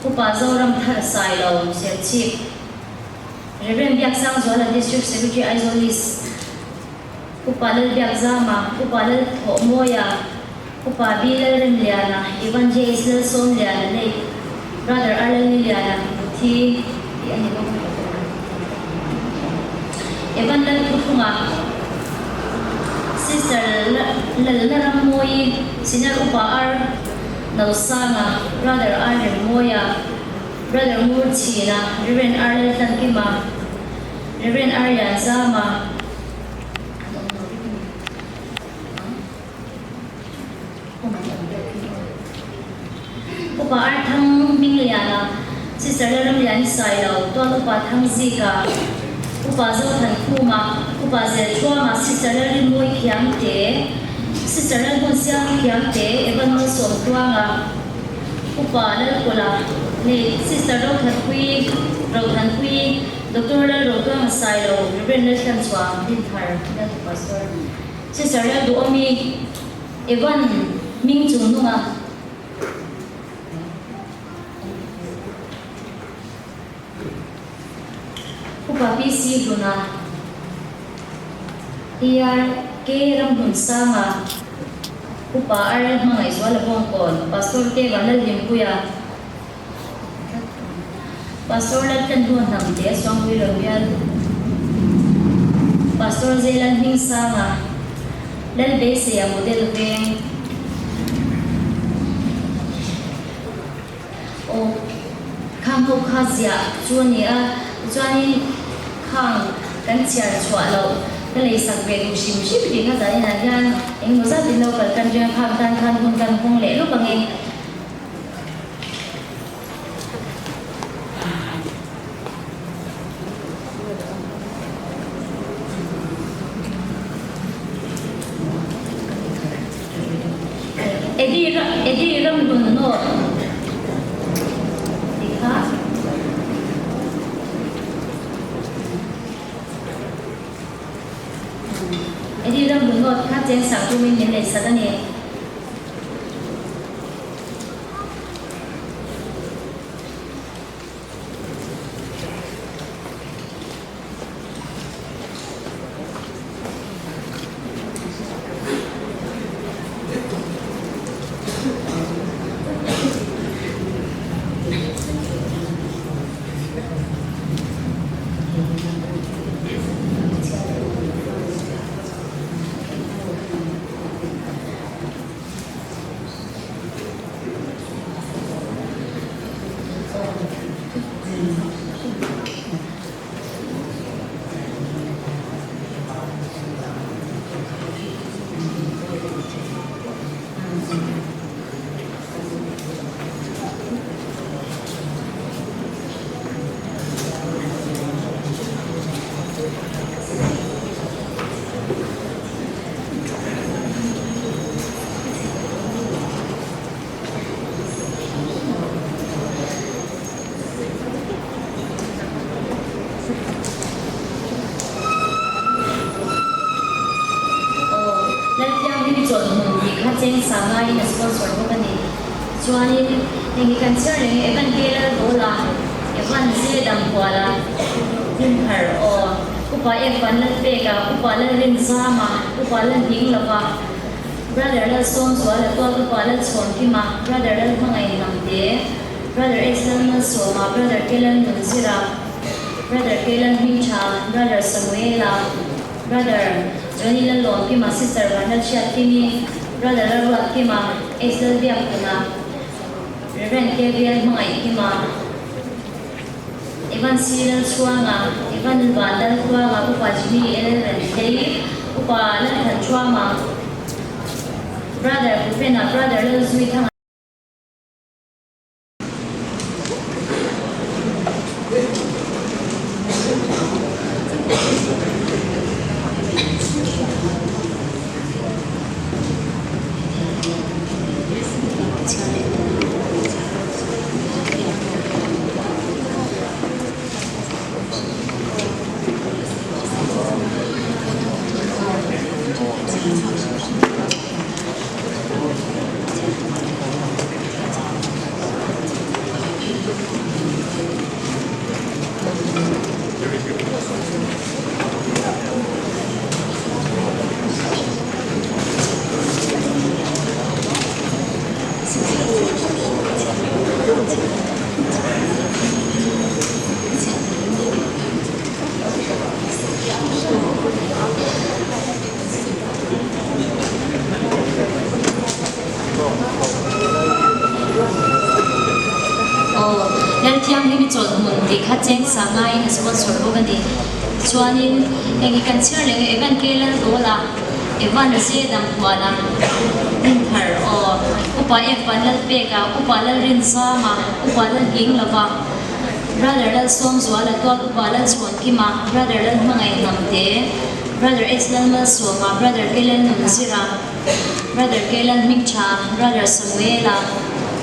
Upa Zoram Thar Sailo, Serchhip, Rev Biaksangzuala District Secretary Aizawl East, Upa Lalbiakzama, Upa Lalthawhmawia, Upa B Lalremliana, Ivan JS Lalsawmliana leh Brother R Lalniliana Muthi tih a ni bawk. Evan Lalthuthunga, Sister Lalna Rammawii, Senior Upa R Nosanga, Brother R Remmawia, Brother Ngurchhina, Rev R Laltlankima, Rev R Lianzama, Upa Arthang Hmingliana, Sister Lalramliani Sailo, Tual Upa Thangzika, Upa Zothankhuma, Upa Zelthuama, Sister Lalrinmawi Khiangte, Sister Lalhmunsiami Khiangte, Evan Malsawmtluanga, Upa Lalkawla leh Sister Rothanpuii, Rothanpuii, Doctor Lalrotuanga Sailo, Reverend Laltlanchhuang Dinthar, Laltu Pastor, Sister Lalduhawmi, Evan hming chung nunga. Upa PC Hluna, ARK Ramhmunsanga, Upa RL Hmangaihzuala Bawngkawn, Pastor K Vanlalhlimpuia, Pastor Laltlanhlua Hnamte Suangpui Lobial, Pastor Zelan Hmingsanga, Lalbeiseia Model Veng, Aw, khang ho kha ziah chu a ni a, tichuanin khang kan chhiar chhuah loh ka lei sak ve duh hrim hrim tih kha zaninah hian engemaw zatin lo kal tan ringa khang tan khan hun kan hawng leh lawk ang e. Eddie Eddie Ramhlun North tih kha. Eddie Ramhlun North kha cheng sak tumin min lei sak a ni. Aw, Lalthianghlim chawlhhmun tih kha cheng sangaiin a sponsor bawk a ni. Chuanin heng hi kan chhiar reng e, Evan K. Lalbawla, Evan J. Damhuala, Dinthar, aw, Upa F. Vanlalpeka, Upa Lalrinzama, Upa Lalhninglova, Brother Lalsawmzuala, Tual Upa Lalchhawnhima, Brother Lalhmangaih Hnamte, Brother X Lalmalsawma, Brother K Lalnunzira, Brother K Lalhmingtha, Brother Samuela, Brother Johnny Lalawmkima, Sister Vanlalhriatkimi, Brother Lalruatkima, X Lalbiakpuna, Rev KVL Hmangaihkima, Evan C Lalchhuanga, Evan Vanlaltluanga, Upa Jimmy L Renthlei, Upa Lalthanṭhuama, Brother Bhupena, Brother Lalzuithanga. Aw, Lalthianghlim i chawlhhmun tih kha cheng sangaiin a sponsor bawk a ni. Chuanin heng hi kan chhiar leh nge Evan K Laltawla, Evan J Damhuala, Dinthar, aw. Upa F Vanlalpeka, Upa Lalrinzama, Upa Lalhinglova, Brother Lalsawmzuala, Tual Upa Lalchhuankima, Brother Lalhmangaih Hnamte, Brother S Lalmalsawma, Brother K Lalnunzira, Brother K Lalhmingtha, Brother Samuela,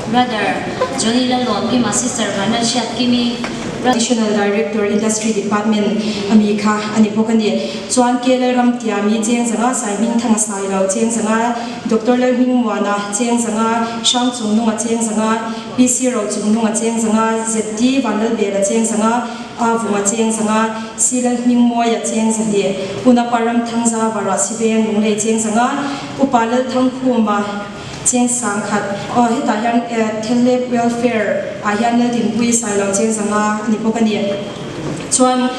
Brother Johnny Lalawmkima, Sister Vanlalhriatkimi, Additional Director, Industry Department a mi kha a ni bawk a ni. Chuan K Lalramtiami Chengzanga Saihmingthanga Sailo Chengzanga Doctor Lalhmingmuana Chengzanga Hrangchungnunga Chengzanga PC Rochungnunga Chengzanga ZT Vanlalbela Chengzanga A Vunga Chengzanga C Lalhmingmawia Chengzahnih Unapa Ramthangza Varah Siveng Lunglei Chengzanga Upa Lalthangkhuma Cheng sang khat aw hetah hian Thelep Welfare ah hian Laldinpuii Sailo cheng zanga a ni bawk a ni. Chuan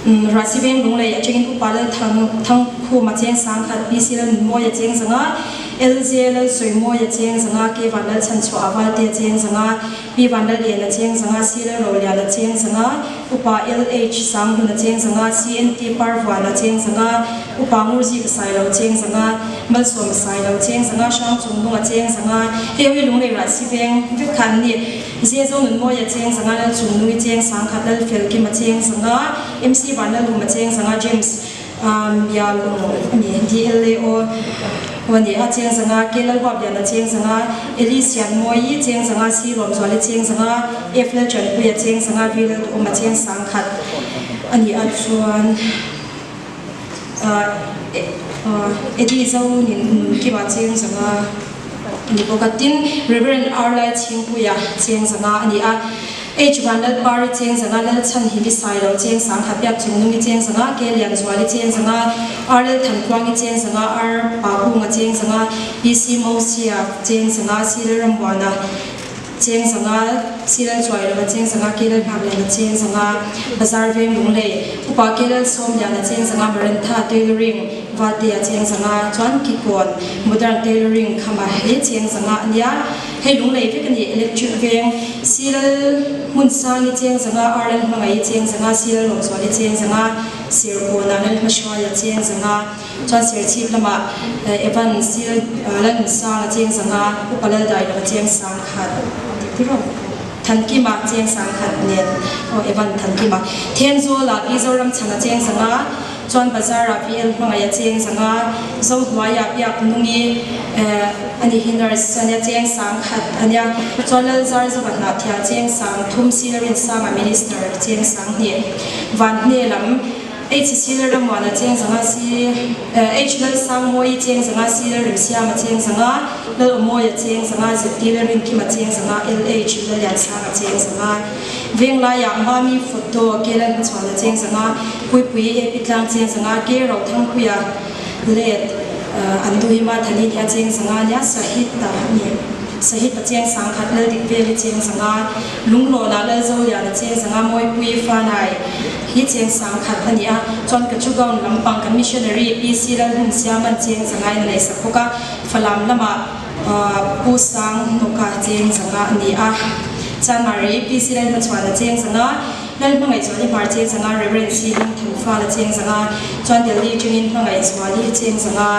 Rahsi Veng Lunglei atangin Upa Lal Thang Thangkhuma cheng sang khat, PC Lalnunmawia cheng zanga, LJ Lalsawimawia cheng zanga, K Vanlal Chhanchhuah Valte cheng zanga, Pi Vanlal Ena cheng zanga, C Lalroliana cheng zanga, Upa LH Sanghluna cheng zanga, CNT Parvuana cheng zanga, Upa Ngurzi ka Sailo cheng zanga, Malsawm Sailo cheng zanga, Hrang Chung Lunga cheng zanga, hei hi Lunglei rah si veng vek kha an ni. Zezo Nunmawia cheng zanga, Lal Chung Nungi cheng sang khat, Lal Fel Kima cheng zanga, MC Van Lal Huma cheng zanga, James Mialung a ni, DLAO a ni a cheng zanga, K Lal Huapliana cheng zanga, Eli Sianmawii cheng zanga, C Lawmzuali cheng zanga, F Lal Chanpuia cheng zanga, V Lal Duhawma cheng sang khat a ni a chuan. Eddie Zo nin Nunkiva cheng zanga a ni bawk a, tin Reverend R Lai Chhingpuia cheng zanga a ni a, H Vanlalpari cheng zanga, Lalchhan Himi Sailo cheng sang Khapiak Chungnungi cheng zanga, K Lianzuali cheng zanga, R Lalthankuangi cheng zanga, R Pakunga cheng zanga, PC Mosia cheng zanga, C Lalrambuana Cheng zanga Silal chuai lova cheng zanga Kelal hngak liana cheng zanga Bazar veng lunglei Upa Kelal sawm liana cheng zanga Marantha tailoring Valtea cheng zanga chuan Kikawn modern tailoring khama hei cheng zanga ania hei lunglei vek ani electric veng Silal hmun sangi cheng zanga Arlal hmangaih cheng zanga Silal lawmzuali cheng zanga Serkawnah Lalhmahruaia cheng zanga Chuan Serchhip lamah Evan Sil Lalnunsang a cheng zanga Upa Laldai lova cheng sang khat tih tir aw. Thankima cheng sang khat nen aw Evan Thankima. Thenzawlah Pi Zoramchhan a cheng zanga chuan Bazarah VL Hmangaih a cheng zanga Zohnuaiah Biak Nungi a ni hi nurse ania cheng sang khat ania chuan Lalzar Zova Hnahthial cheng sang thum Silarin Sanga Minister cheng sang hnih Vanhne lam HC Lalramuana cheng zanga si H Lalsangmawii cheng zanga si Lalremsiama cheng zanga Lalawmawia cheng zanga ZT Lalrinkima cheng zanga LH Lalliansanga cheng zanga Venglaiah Mami Photo K Lalhmachhuana cheng zanga Puipui AP Tlang cheng zanga K Rothangpuia Let Anduhima Thaninia cheng zanga nia Sahita ni Sahita cheng sang khat Laldikveli cheng zanga Lunglawnah Lalzoliana cheng zanga Mawipui Fanai hi cheng sang khat a ni a, chuan Kachugaon lampang kan missionary PC Lalhmunsiaman cheng zanga in a nei sak bawk a, Falam lamah Pu Sang Hnawka cheng zanga a ni a, Chanmari PC Lalhmachhuana cheng zanga Lalhmangaihzuali Hmar cheng zanga Reverend C Hmingthanfala cheng zanga chuan Delhi atangin Hmangaihzuali cheng zanga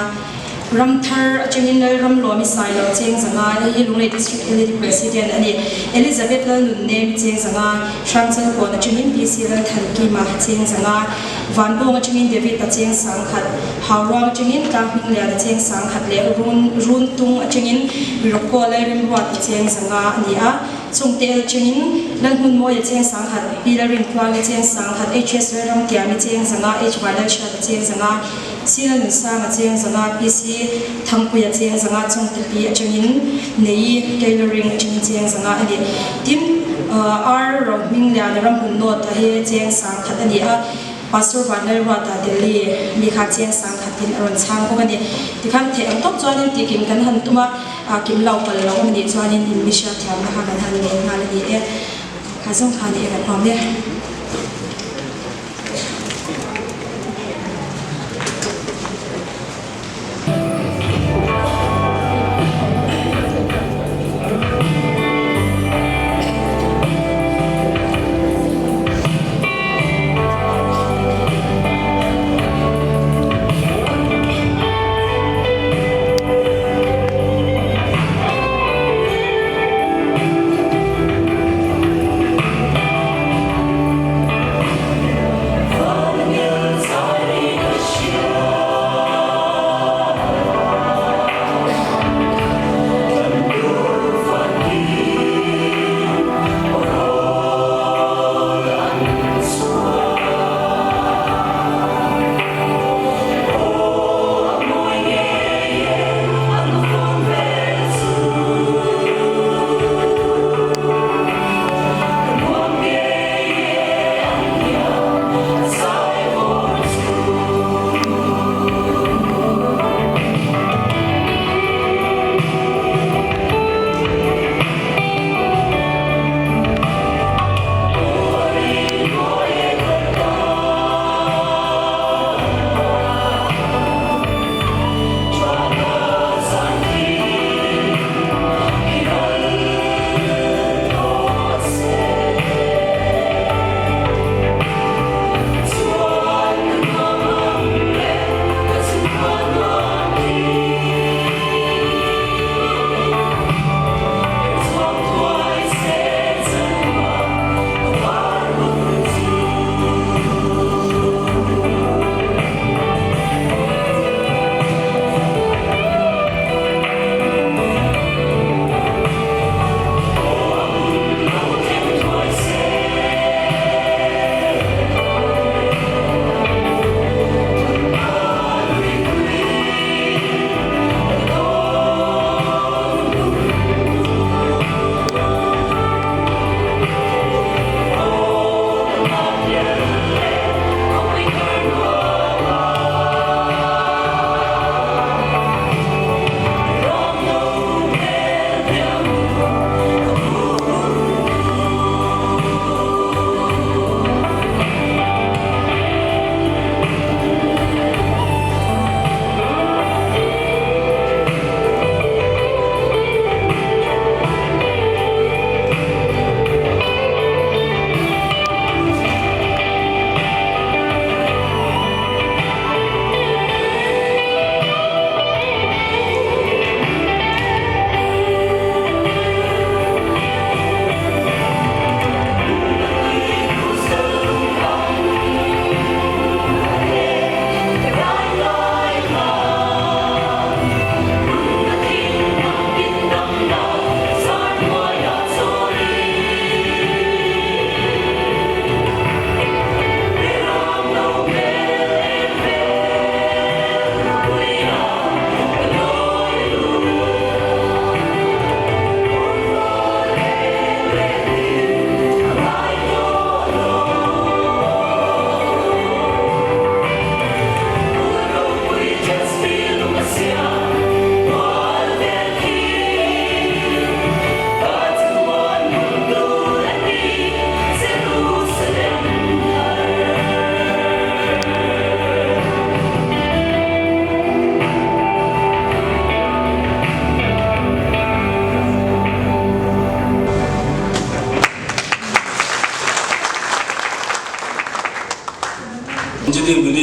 Ramthar atangin Lalramlawmi Sailo cheng zanga, hei hi Lunglei District LAD President a ni. Elizabeth Lalnunnemi cheng zanga, Hrangchalkawn atangin PC Lalthankima cheng zanga, Vanbawng atangin David-a cheng sangkhat, Hauruang atangin Tlanghmingliana cheng sangkhat leh Run Runtung atangin Rirokkaw Lalrimruata cheng zanga a ni a. Chungte atangin Lalhmunmawia cheng sangkhat, Pi Lalrinkuangi cheng sangkhat, HS Lalramtiami cheng zanga, HY Lalhriata cheng zanga, Sila Nunsanga cheng zanga PC Thangpuia cheng zanga Chawngtepi atangin Nei Tailoring atangin cheng zanga a ni. Tin, Ar Rohmingliana Ramhmun Nawta hi cheng sang khat a ni a, Pastor Vanlalruata Delhi mi kha cheng sang khatin a rawn chhang bawk a ni. Tikhan theih ang tawp chuanin tihkim kan han tum a, kim lo pal lo awm nih chuanin in mi hriatthiamna kha kan han ngen nghal a ni e. Kha zawng kha ni e kan awm e.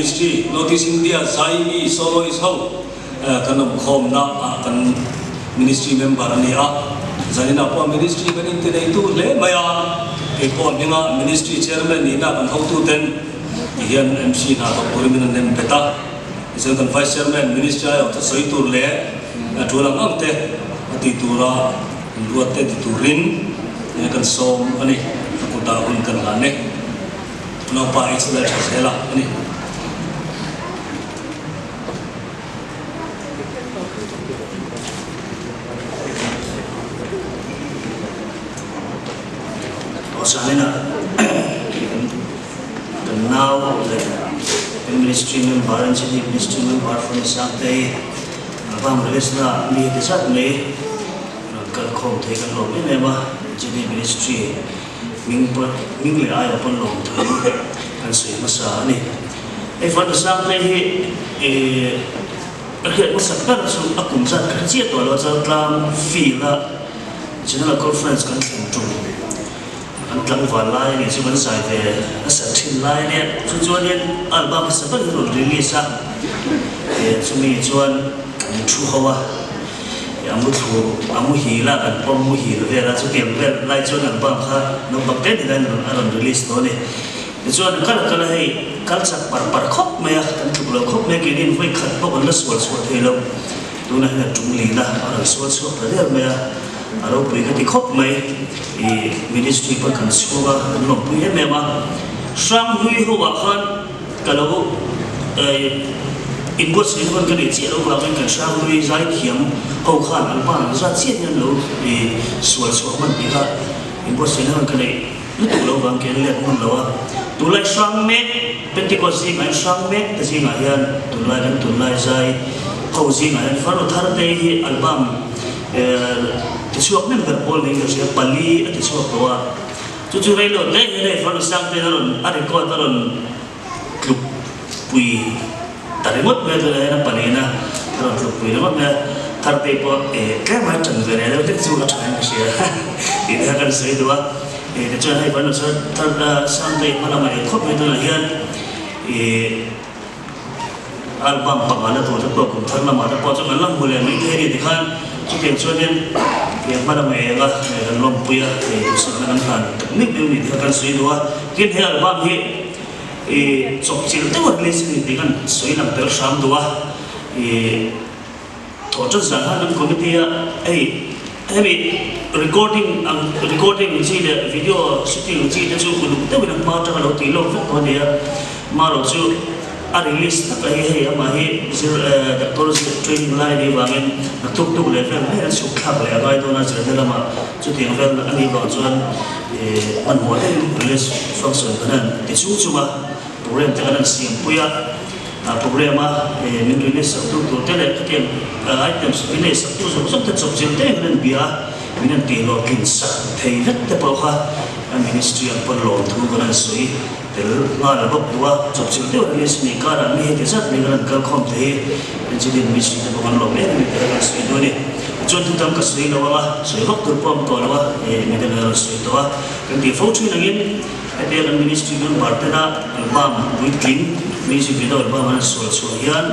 Ministry, North East India Zaimi Soloist ho kan awm khawmna ah kan Ministry member a ni a. Zaninah pawh Ministry kan inti neitu hle mai a, kei pawh hminga Ministry Chairman nihna kan hotuten ti hian MC hna thawk turin min rawn nem bet a. Tichuan kan Vice Chairman Ministry aiawh chu sawi tur leh tul ang ang te a tih tura kan ruat te ti turin kan sawm a ni. A kutah hun kan hlan e. Naupa ei chu lal tha zel a a ni. Awsanina kan nau leh kan ministry member NCD ministry member Fani Sangtei album release na mi heti zat mai rawn kal khawm thei kan lawm em em a, NCD ministry hming pawh hming leh aiah pawn lawm thu kan sawi hmasa a ni. Hei Fani Sangtei hi ih a hriat hmasak ber chu a kum zat ka hre chiah tawh lo a, Chaltlang field a General Conference kan thlen tum. Kan tlangval lai a nih chu kan zai ve nasa thin lai a nia. Chu chuanin album hmasa ber hi rawn release a, chumi chuan kan thu ho a, a mu thlu a muhil a kan pawm muhil vel a, chutiang vel lai chuan album kha naupang te ni laiin a rawn release tawh a ni. Tichuan kal a kal a hei kal chak par par khawp mai a, kan tluk lo khawp mai a, keini in vawi khat pawh kan la sual chhuah thei lo. Tunah hian a tum lin a, a rawn sual chhuak ta der mai a, a ropui ka ti khawp mai. I ministry pawh kan chhung a, kan lawmpui em em a. Hranghlui ho ah khan ka lo inbuatsaih na hun ka neih chiah loh vangin kan Hranghlui zaithiam ho khan an pa an zat chiah hian lo sual chhuah hman tih kha inbuatsaih na hun ka neih lutuk loh vang ke an let hman lo a. Tunlai hrang mek Pentecost zingah hian hrang mek te zingah hian tunlai kan tunlai zai ho zingah hian Farnu Tharte hi album Tichhuak hnem ber pawl niin ka hria, pali a tichhuak tawh a, chu chu rei lo te hian hei Farnu Sangtein a rawn a record a rawn tluk pui ta ringawt mai a, tunah hian a palina a rawn tluk pui ringawt mai a, Thartei pawh tlem a ṭan ve leh deuh hlek chu a ṭha in ka hria tih te kha kan sawi duh a, tichuan hei Farnu Sangtei hma lamah leh khawp mai tunah hian ih. Album panga la tur te pawh kum thar lamah te pawh chuan kan la hmu leh mai thei a ni tikhan chutiang chuanin he hma lam eng a kan lawmpui a hei duhsakna kan hlan tak mek mek a ni tikha kan sawi duh a tin he album hi ih chawpchilh deuh a release a ni tih kan sawi lang tel hram duh a ih Thawh ṭan zan khan kan committee a hei hemi recording ang recording chi leh video shooting chi te chu uluk deuhin a hma aṭanga lo tih lawk vek tawh a ni a, marawh chu a release tak a hi hei amah hi zir doctor zir training lai a nih vangin a tuk tuk leh vel mai a chhuk thlak leh a ngai dawn a zirna lamah chutiang vel a nih vang chuan hmanhmawh deuhin release function kan han ti chung chung a program te kan han siampui a. Program a min release sak tu tur te leh khatiang items min nei sak tu zawng zawng te chawp zir te hian an bia a, min an tih hlawhtlin sak thei vek te pawh kha ministry ang pawn lawmthu kan han sawi tel nghal bawk duh a, chawp zir deuh release a nih karah mi heti zat mai kan han kal khawm thei hi engineer ministry te pawh kan lawm em em tih kan sawi duh a ni. Tichuan thu tam ka sawi lo ang a, sawi vak tur pawh a awm tawh lo a, midang in a rawn sawi tawh a, kan tih fo thin angin. Hetiang kan ministry member tena album puitling music video album an sual chhuah hian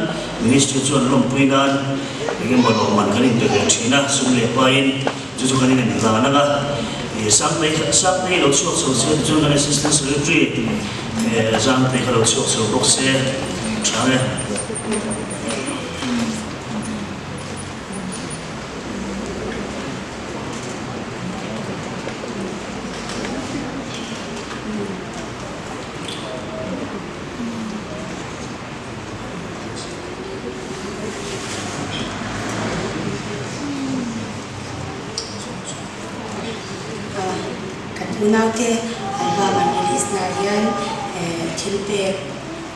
ministry chuan lawmpui nan engemaw lawmman kan inpe ve thin a, sum leh pain chu chu kan inen hlan ang a. Sangtei Sangtei lo chhuak chho se tichuan kan assistant secretary Zangtei kha lo chhuak chho bawk se tha e. Kan unaute album an release naah hian thil pek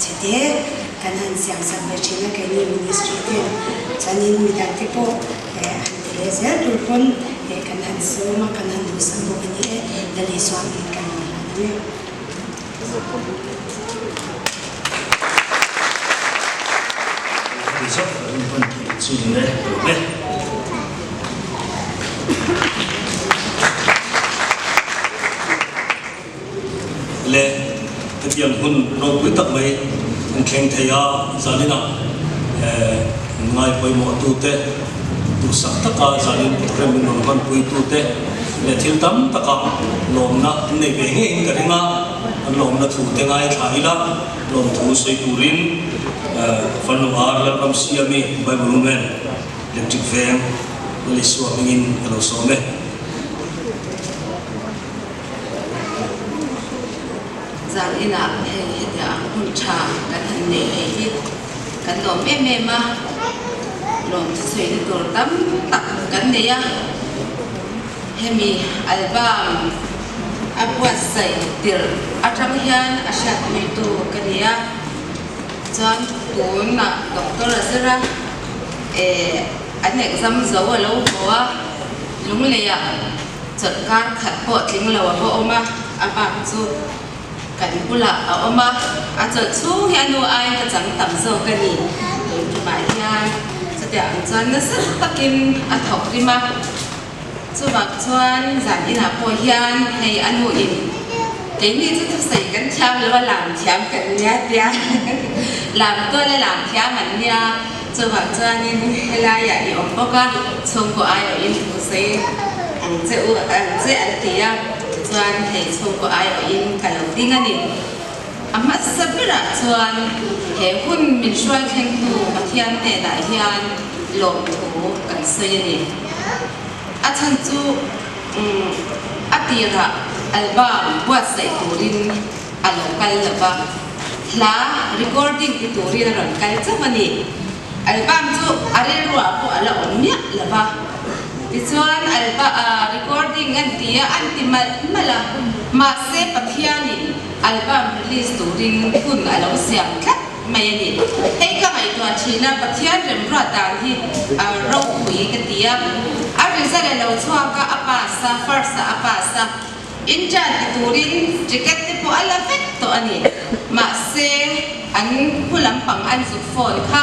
che te kan han siam sak ve thin a, keini ministry ten chuanin midangte pawh han ti leh zel tur pawn kan han sawm a, kan han duhsak bawk a ni e, Lal Isua angin kan rawn hlan ang e. Heti zawk ka hun hman theih chu ni e, lawm e. Le, hetiang hun ropui tak mai Kan thleng thei a, zaninah ngai pawimawhtute, duhsak taka zanin program min rawn hmanpuitute leh thil tam taka lawmna an nei ve ngeiin ka ring a, an lawmna thu te ngaithla ila lawmthu sawi turin Farnu Ar Lalramsiami Bible Women Electric Veng Lalisua hmingin ka lo sawm e. Zan inah hei hetiang ang hun tha kan han neih thei hi kan lawm em em a, lawm thusawi na tur tam tak kan nei a, hemi album a buatsaih tirh atang hian a hriatpuitu ka ni a, chuan tunah Doctor a zir a, eh an exam zo a lo haw a, Lungleiah. Chawlhkar khat pawh tling lo a va awm a, a bak chu kan bulah a awm a, a chawlh chhung hi a nu aiin ka chang tam zawk a ni. Tun tumah hian chutiang ang chuan nasa takin a thawk rim a, chuvang chuan zan inah pawh hian hei a nu in keini chu thusawi kan thiam lo a, lam thiam kan nia tia lam tual a lam thiam an nia, Chuvang chuanin helaiah i awm bawk a, chhungkaw aiawhin thusawi ang che u ang che an ti a, tichuan hei chhungkaw aiawhin ka lo ding a ni. A hmasa berah chuan he hun min hruai thlengtu Pathian hnenah hian lawmthu kan sawi a ni. A chhan chu a tirah album buatsaih turin a lo kal lo va, hla recording ti turin a rawn kal chauh a ni. Album chu a rilruah pawh a la awm miah lo va. Tichuan alba recording an ti a, an ti malh malh a, mahse Pathianin album release turin hun a lo siam tlat mai a ni. Hei ka ngaihtuah thin a, Pathian remruat dan hi a ropui ka ti a. A result a lo chhuak a, a pass a, first ah a pass a. Inṭan ti turin ticket te pawh a la vek tawh a ni. Mahse, an khu lampang an zuk phone kha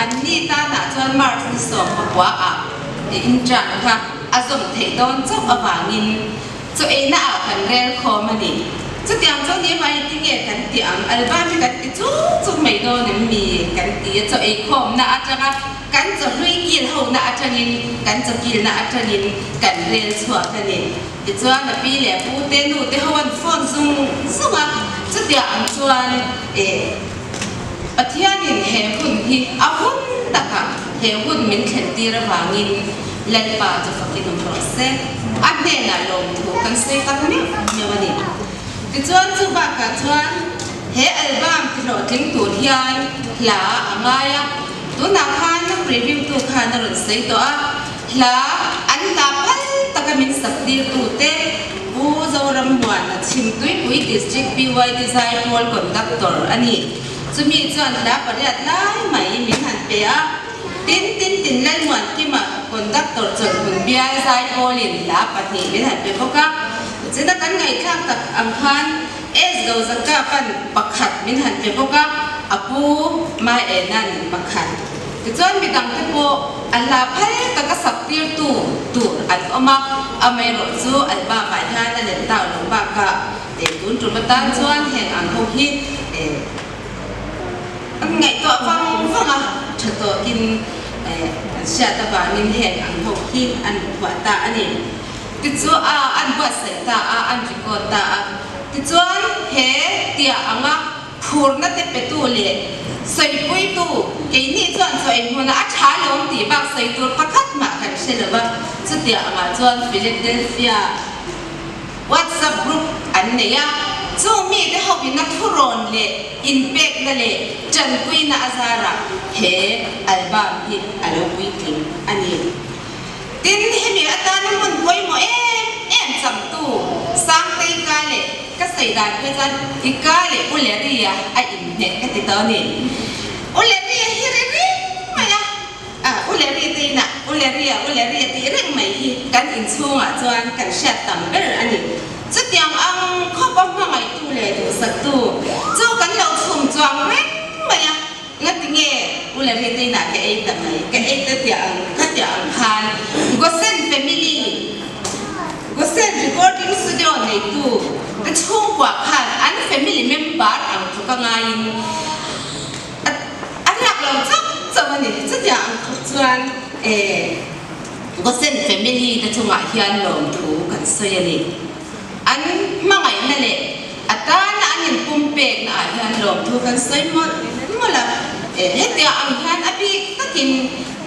an ni tanah chuan March ni 19 ah inṭan kha a zawm theih dawn chauh avangin chaw eina ah kan rel khawm a ni. Chutiang chu ni mai tinge kan ti ang, album hi kan ti chung chung mai dawn em mi kan ti a, chaw ei khawmna atanga Kan chawhlui kil hona atangin, kan chawkilna atangin kan rel chhuak a ni. Tichuan a pi leh a pu te nu te ho an phone zung zung a, chutiang ang chuan eh Pathianin he hun hi a hun takah he hun min thlen tir avangin Lalpa chu fakin awm rawh se. A hnenah lawmthu kan sawi tak meuh meuh a ni. Tichuan chu bakah chuan he album ti hlawhtling tur hian hla a ngai a. Tunah khan preview tu khan a rawn sawi tawh a, hla an hla phal taka min sak tir tu te Pu Zorammuana Chhimtuipui District PYD Zaipawl Conductor a ni. Chumi chuan hla pariat lai mai min han pe a, tin tin tin Lalmuankima Conductor chawlhhmun bial Zaipawlin hla pahnih min han pe bawk a. China kan ngaihthlak tak ang khan S Gozaka pan pakhat min han pe bawk a, a pu Maenan pakhat. Tichuan midang te pawh a hla phal taka sak tirtu tur an awm a, amaherawh chu album ah hian a let tak lo bakah tun tum atan chuan heng ang ho hi an ngaihtuah vang vang a, tha tawkin an hriat avangin heng ang ho hi an phuah ta a ni. Tichu a an buatsaih ta a, an record ta a. Tichuan he tiah anga phurna te petu leh sawipuitu keini chuan chaw ei hmunah a tha lawm tih bak sawi tur pakhat mah kan hre lo va. Chutiah angah chuan Philadelphia WhatsApp group an nei a, chung mite hovina thurawn leh inpekna leh tanpuina a zarah he album hi a lo puitling a ni. Tin, hemi atana hmun pawimawh em em changtu Sangtei ka leh ka sawi dan phei chuan i ka leh U Larry-a a inhneh ka ti tawh a ni. U Larry-a hi ri reng mai a, ah U Larry te inah U Larry-a, U Larry-a tih reng mai hi kan inchhungah chuan kan hriat tam ber a ni. Chutiang ang khawpa hmangaihtu leh duhsaktu chu kan lo chhum chuang reng mai a. Ngati nge U Larry te inah ka ei ta mai, ka ei ta tiah ang kha tiah ang khan Gosen family, Gosen recording studio neitu te chhungkua khan an family member ang tluk a. tluka ngaiin a riak lo chauh chauh a ni. Chutiang ang khawp chuan Gosen family te chungah hian lawmthu kan sawi a ni. An hmangaihna leh a tana an inpumpekna ah hian lawmthu kan sawi mawlh mawlh a. Hetiang ang hian a bik takin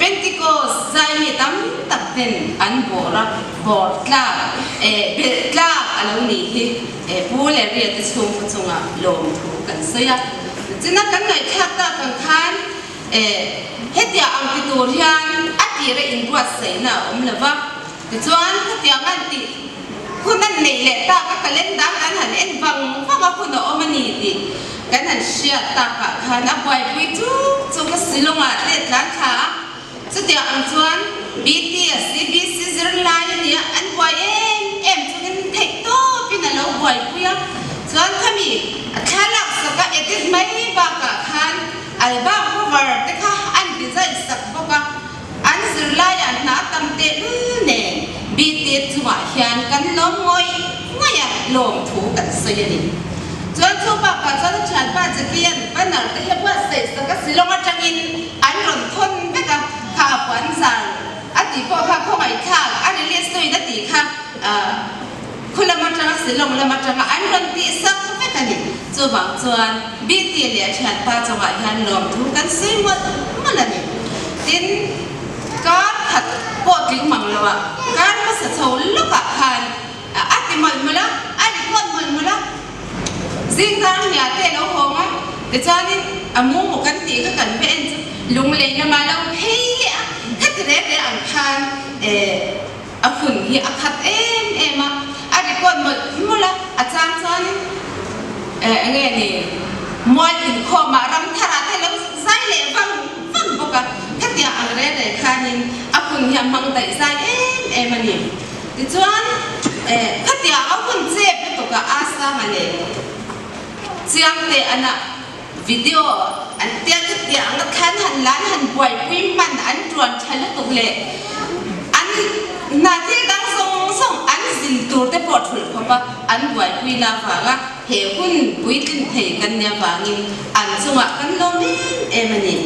Pentecost zaimi tam tak ten an bawr a, bawr tlak, belh tlak a lo nih hi Pu Larry-a te chhungkaw chungah lawmthu kan sawi a. China kan ngaihthlak tak ang khan hetiang ang ti tur hian a tira inbuatsaihna a awm lo va. Tichuan, khatiang an tih hun an neih leh tak a calendar kan han en vang vang a hun a awm a ni tih kan han hriat takah khan a buaipui chuk chuk a Shillong-ah te tlan thla a, chutiang ang chuan BTS, CBC zirlai a nia, an buai em em chungin theih tawpin a lo buaipui a, chuan khami a thlalak sak a edit mai bakah khan album cover te kha an design sak bawk a. An zirlaiah hna tam tehlul nen BT chungah hian kan lawm ngawih ngawih a, lawmthu kan sawi a ni. Chuan chu bakah chuan a thianpa Jackie-a'n banner te hi a buatsaih sak a, Shillong atangin an rawn thawn vek a, kha a puan zar a tih pawh kha khawngaihthlak a release tuin a tih kha khu lam atanga Shillong lam atanga an rawn tih sak vek a ni. Chuvang chuan BT leh a thianpa chungah hian lawmthu kan sawi mawlh mawlh a ni. Tin, kar khat pawh tling mang lo a, kar hmasa chho lawkah khan a ti mawlh mawlh a, a record mawlh mawlh a. Zing dar hnia te a lo hawng a, tichuanin a mumu kan tih kha kan va en chu lunglei lamah a lo phei leh a, khati reh reh ang khan a hun hi a khat em em a, a record mawlh mawlh a, a chang chuanin eng nge ni mual inkhawmah ram tharah te lo zai leh vang vang bawk a, khatiang ang reh reh khanin a hun hi a hmang daih zai em em a ni. Tichuan khatiang a hun chep lutuk a a sanga leh chiang teh ana video an tia khatiang a thlan han lan han buaipui hman an tuan tha lutuk leh an hna thil dang zawng zawng an zin tur te pawh thulh khawp a an buaipui na vanga he hun puitlin thei kan nia vangin an chungah kan lawm em em a ni.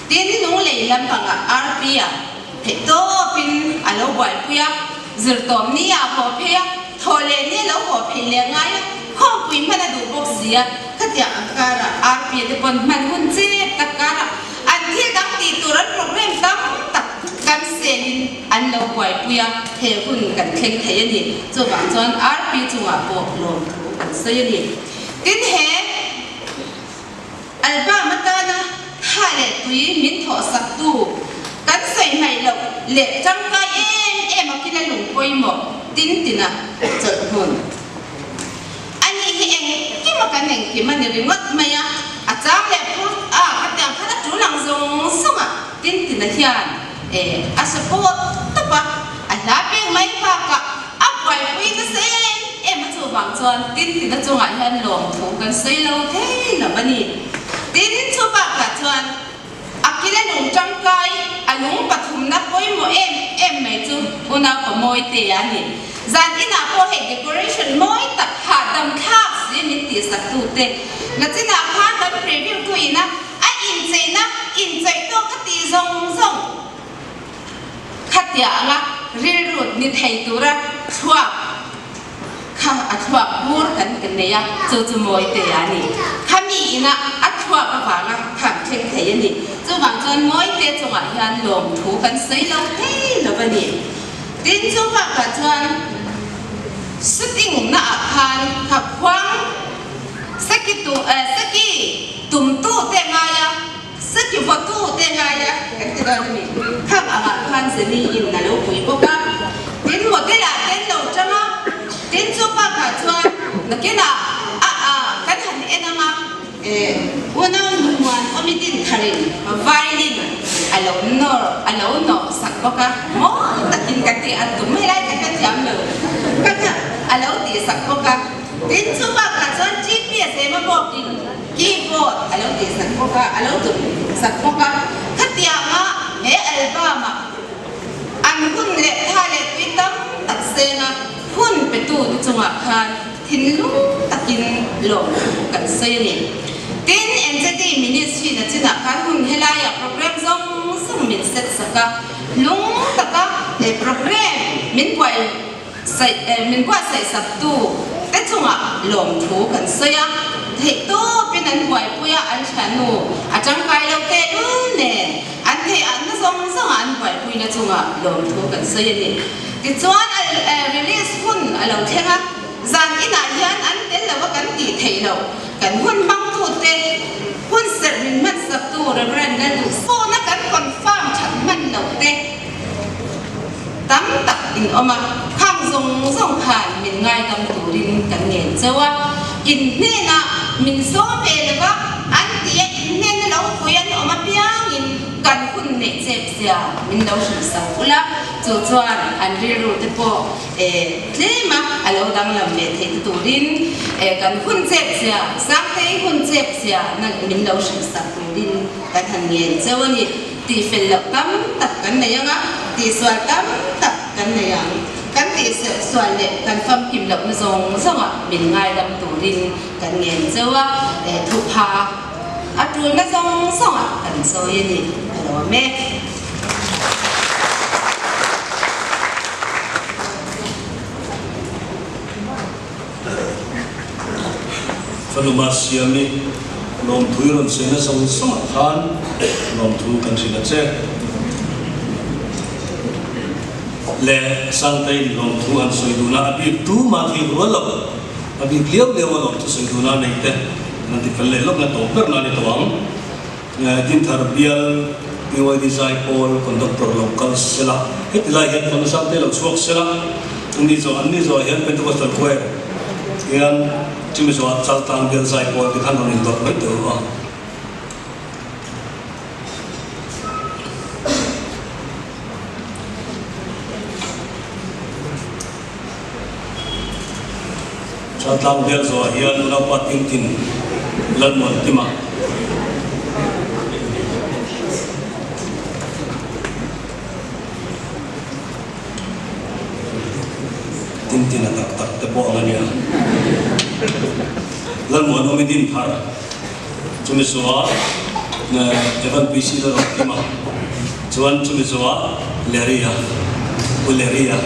Tin, lunglei lampangah RP-a theihtawpin a lo buaipui a, zirtawm ni ah haw phei a, thaw leh ni a lo haw phei leh ngai a, khawmpui hman a duh bawk si a, khatiang ang karah RP-a te pawn hman hun chep tak karah an thil dang tih tur an program tam tak kan selin an lo buaipui a, he hun kan thleng thei a ni. Chuvang chuan RP chungah pawh lawmthu kan sawi a ni. Tin, he. Album atana tha leh tui min thawhsaktu kan sawi hmaih loh leh tangkai em em a kila lung pawimawh tin tina chawlh hmun a nih hi engkim a kan engkim a ni ringawt mai a, a chang leh phur a khatiang khan a tul ang zawng zawng a tin tina hian a support tawp a, a hla pek mai bakah A buaipui nasa em em a chuvang chuan tin tina chungah hian lawmthu kan sawi lo thei lo a ni. Tin, chu bakah chuan a kila lung tangkai, a lung pathumna pawimawh em em mai chu unaupa Mawitea a ni. Zan inah pawh hei decoration mawi tak hahdam thlak si min tihsak tute nachinah khan kan preview tu ina a incheina incheih tawk a tih zawng zawng Khatiang anga rilru ni thei tura thluak kha a thluak bur kan nei a, chu chu Mawitea a ni. Khami ina a thluak avanga kham thleng thei a ni. Chuvang chuan Mawite chungah hian lawmthu kan sawi lo thei lo a ni. Tin, chu bakah chuan shooting naah khan kha khuang seki tu seki tumtu te ngaia Seki vawtu te ngai a kan ti dawn a ni. Khang angah khan Jenny in a lo pui bawk a, tin model ah ten lo tang a, tin chu bakah chuan nakinah a a kan han en ang a, eh unau nuhmuan awmitin tharin violin a lo nawr a lo nawh sak bawk a, mawi takin ka ti a tum helai ka hrethiam lo ka a lo tih sak bawk a, tin chu bakah chuan GPS ema bawkin Keyboard a lo tih sak bawk a, a lo tum sak bawk a. Khatianga he album-ah an hun leh tha leh tui tam tak seng a, hun petu te chungah khan thinlung takin lawmthu kan sawi a ni. Tin. Keini ministry na chinah khan hun helaiah program zawng zawng min set sak a, lung taka he program min buai saih min buatsaih saktu te chungah lawmthu kan sawi a, theihtawpin an buaipui a, an thiannu a tangkai lo tehlul nen an theih ahna zawng zawngah an buaipuina chungah lawmthu kan sawi a ni. Tichuan a release hun a lo thleng a, zan inah hian an tel lo a kan tih theih loh kan hun hmangtute hun serh min hmansaktu Rev. Lalduhsawna kan confirm that hman loh te Tam tak in awm a, khang zawng zawng khan min ngaidam turin kan ngen cheu a, in hnenah min sawm ve lo va, an ti a, in hnena lo pui an awm apiangin kan hun neih chep zia min lo hrilh sak ula, chu chuan an rilru te pawh tlem a a lo danglam ve theih te turin kan hun chep zia, Sangtei hun chep zia min lo hrilh sak turin kan han ngen cheu a ni. Tihfel loh tam tak kan nei ang a, tihsual tam tak kan nei ang. Kan tihsual leh kan famkim lohna zawng zawngah min ngaidam turin kan ngen cheu a, thupha a tulna zawng zawngah kan sawi a ni, a lawm e. Fanuma siami lawmthu i rawn sawi na zawng zawngah khan lawmthu kan hrilh a che. Le Sangtein lawmthu an sawi dun a, a bik tumah thik rual lo, a bik liau liau a lawmthu sawi dun a nei te an ti fel leh lawk na tawp ber na ni tawh ang. Dinthar bial PYD Zaipawl conductor lo kal sela, heti lai hian Fanu Sangte lo chhuak sela, ani zawh anni zawhah hian Pentecostal Choir hian chumi zawhah Chaltlang bial Zaipawl te khan rawn indawrh mai teh u a. Chaltlang bial zawhah hian unaupa Tintin Lalmuantima. Tintin a tak tak te pawh ang a nia. Lalmuan awm i din thar. Chumi zawhah Evan PC Lalruatkima chuan chumi zawhah Larry-a, Pu Larry-a.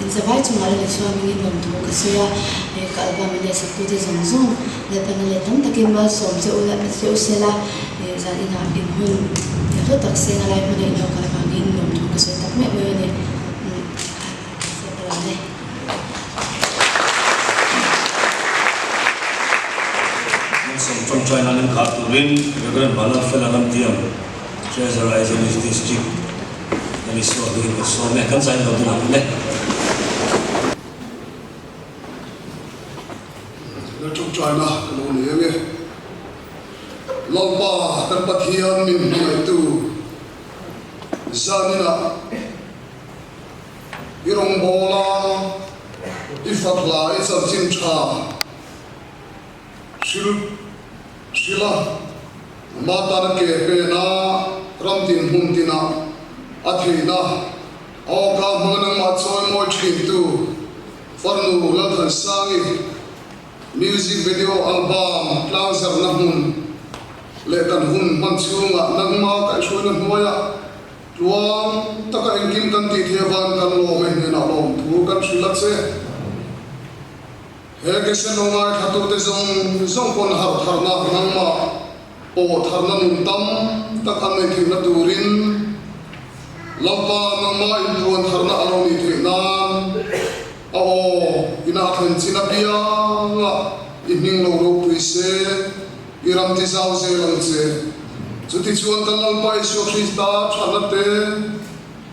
Inzavai chungah la Isua hmingin lawmthu ka sawi a, ka album in lehsaktute zawng zawng Lalpana leh tam takin malsawm che u che u sela, zan inah in hun hlu tak seng a lai hmuna in lo kal avangin lawmthu ka sawi tak meuh meuh a ni. Ka lawm e. Malsawm tawngtai nan inkhar turin Reverend Vanlalfela Ramtiam, Treasurer Aizawl East District, Kan Isua hmingin kan sawm e, kan zain lo dun ang le. La tawngtaina ka lo nei ange. Lalpa kan Pathian min hmangaihtu zaninah i rawngbawla i fathla i chanchin tha Hril hril a, ama tana ke pen a, ram tin hmun tina a theihna a awka hmanga nangmah chawi mawi thintu farnu Lalthansangi music video album tlangzarhna hmun leh kan hun hman chhungah nangma kaihhruaina hnuaiah Tluang taka engkim kan tih theih avangin kan lawm e hnenah lawmthu kan hrilh a che. He Kesen aw ngaithlatute zawng zawng pawn harh tharna nangmah pawh tharna nun tam tak an neih theihna turin Lalpa nangmah inpuan tharna a lo nih theih nan a aw ina a thlen chin apianga i hming lo ropui se i ram ti zau zel ang che. Chutichuan kan Lalpa Isua Krista thatna te,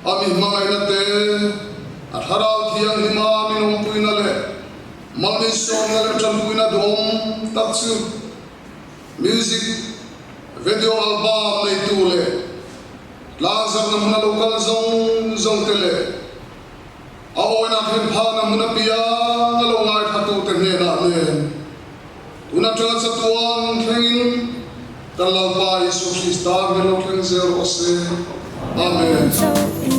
A mi hmangaihna te, a thlarau thianghlima min awmpuina leh malmisawmna leh tanpuina duhawm tak chu music video album neitu leh tlangzarhna hmuna lo kal zawng zawng te leh a awina thlen phahna hmun apianga lo ngaithlatute hnenah nen. Tun atanga chatuan thlengin kan Lalpa Isua Krista hmel lo thleng zel rawh se. Amen.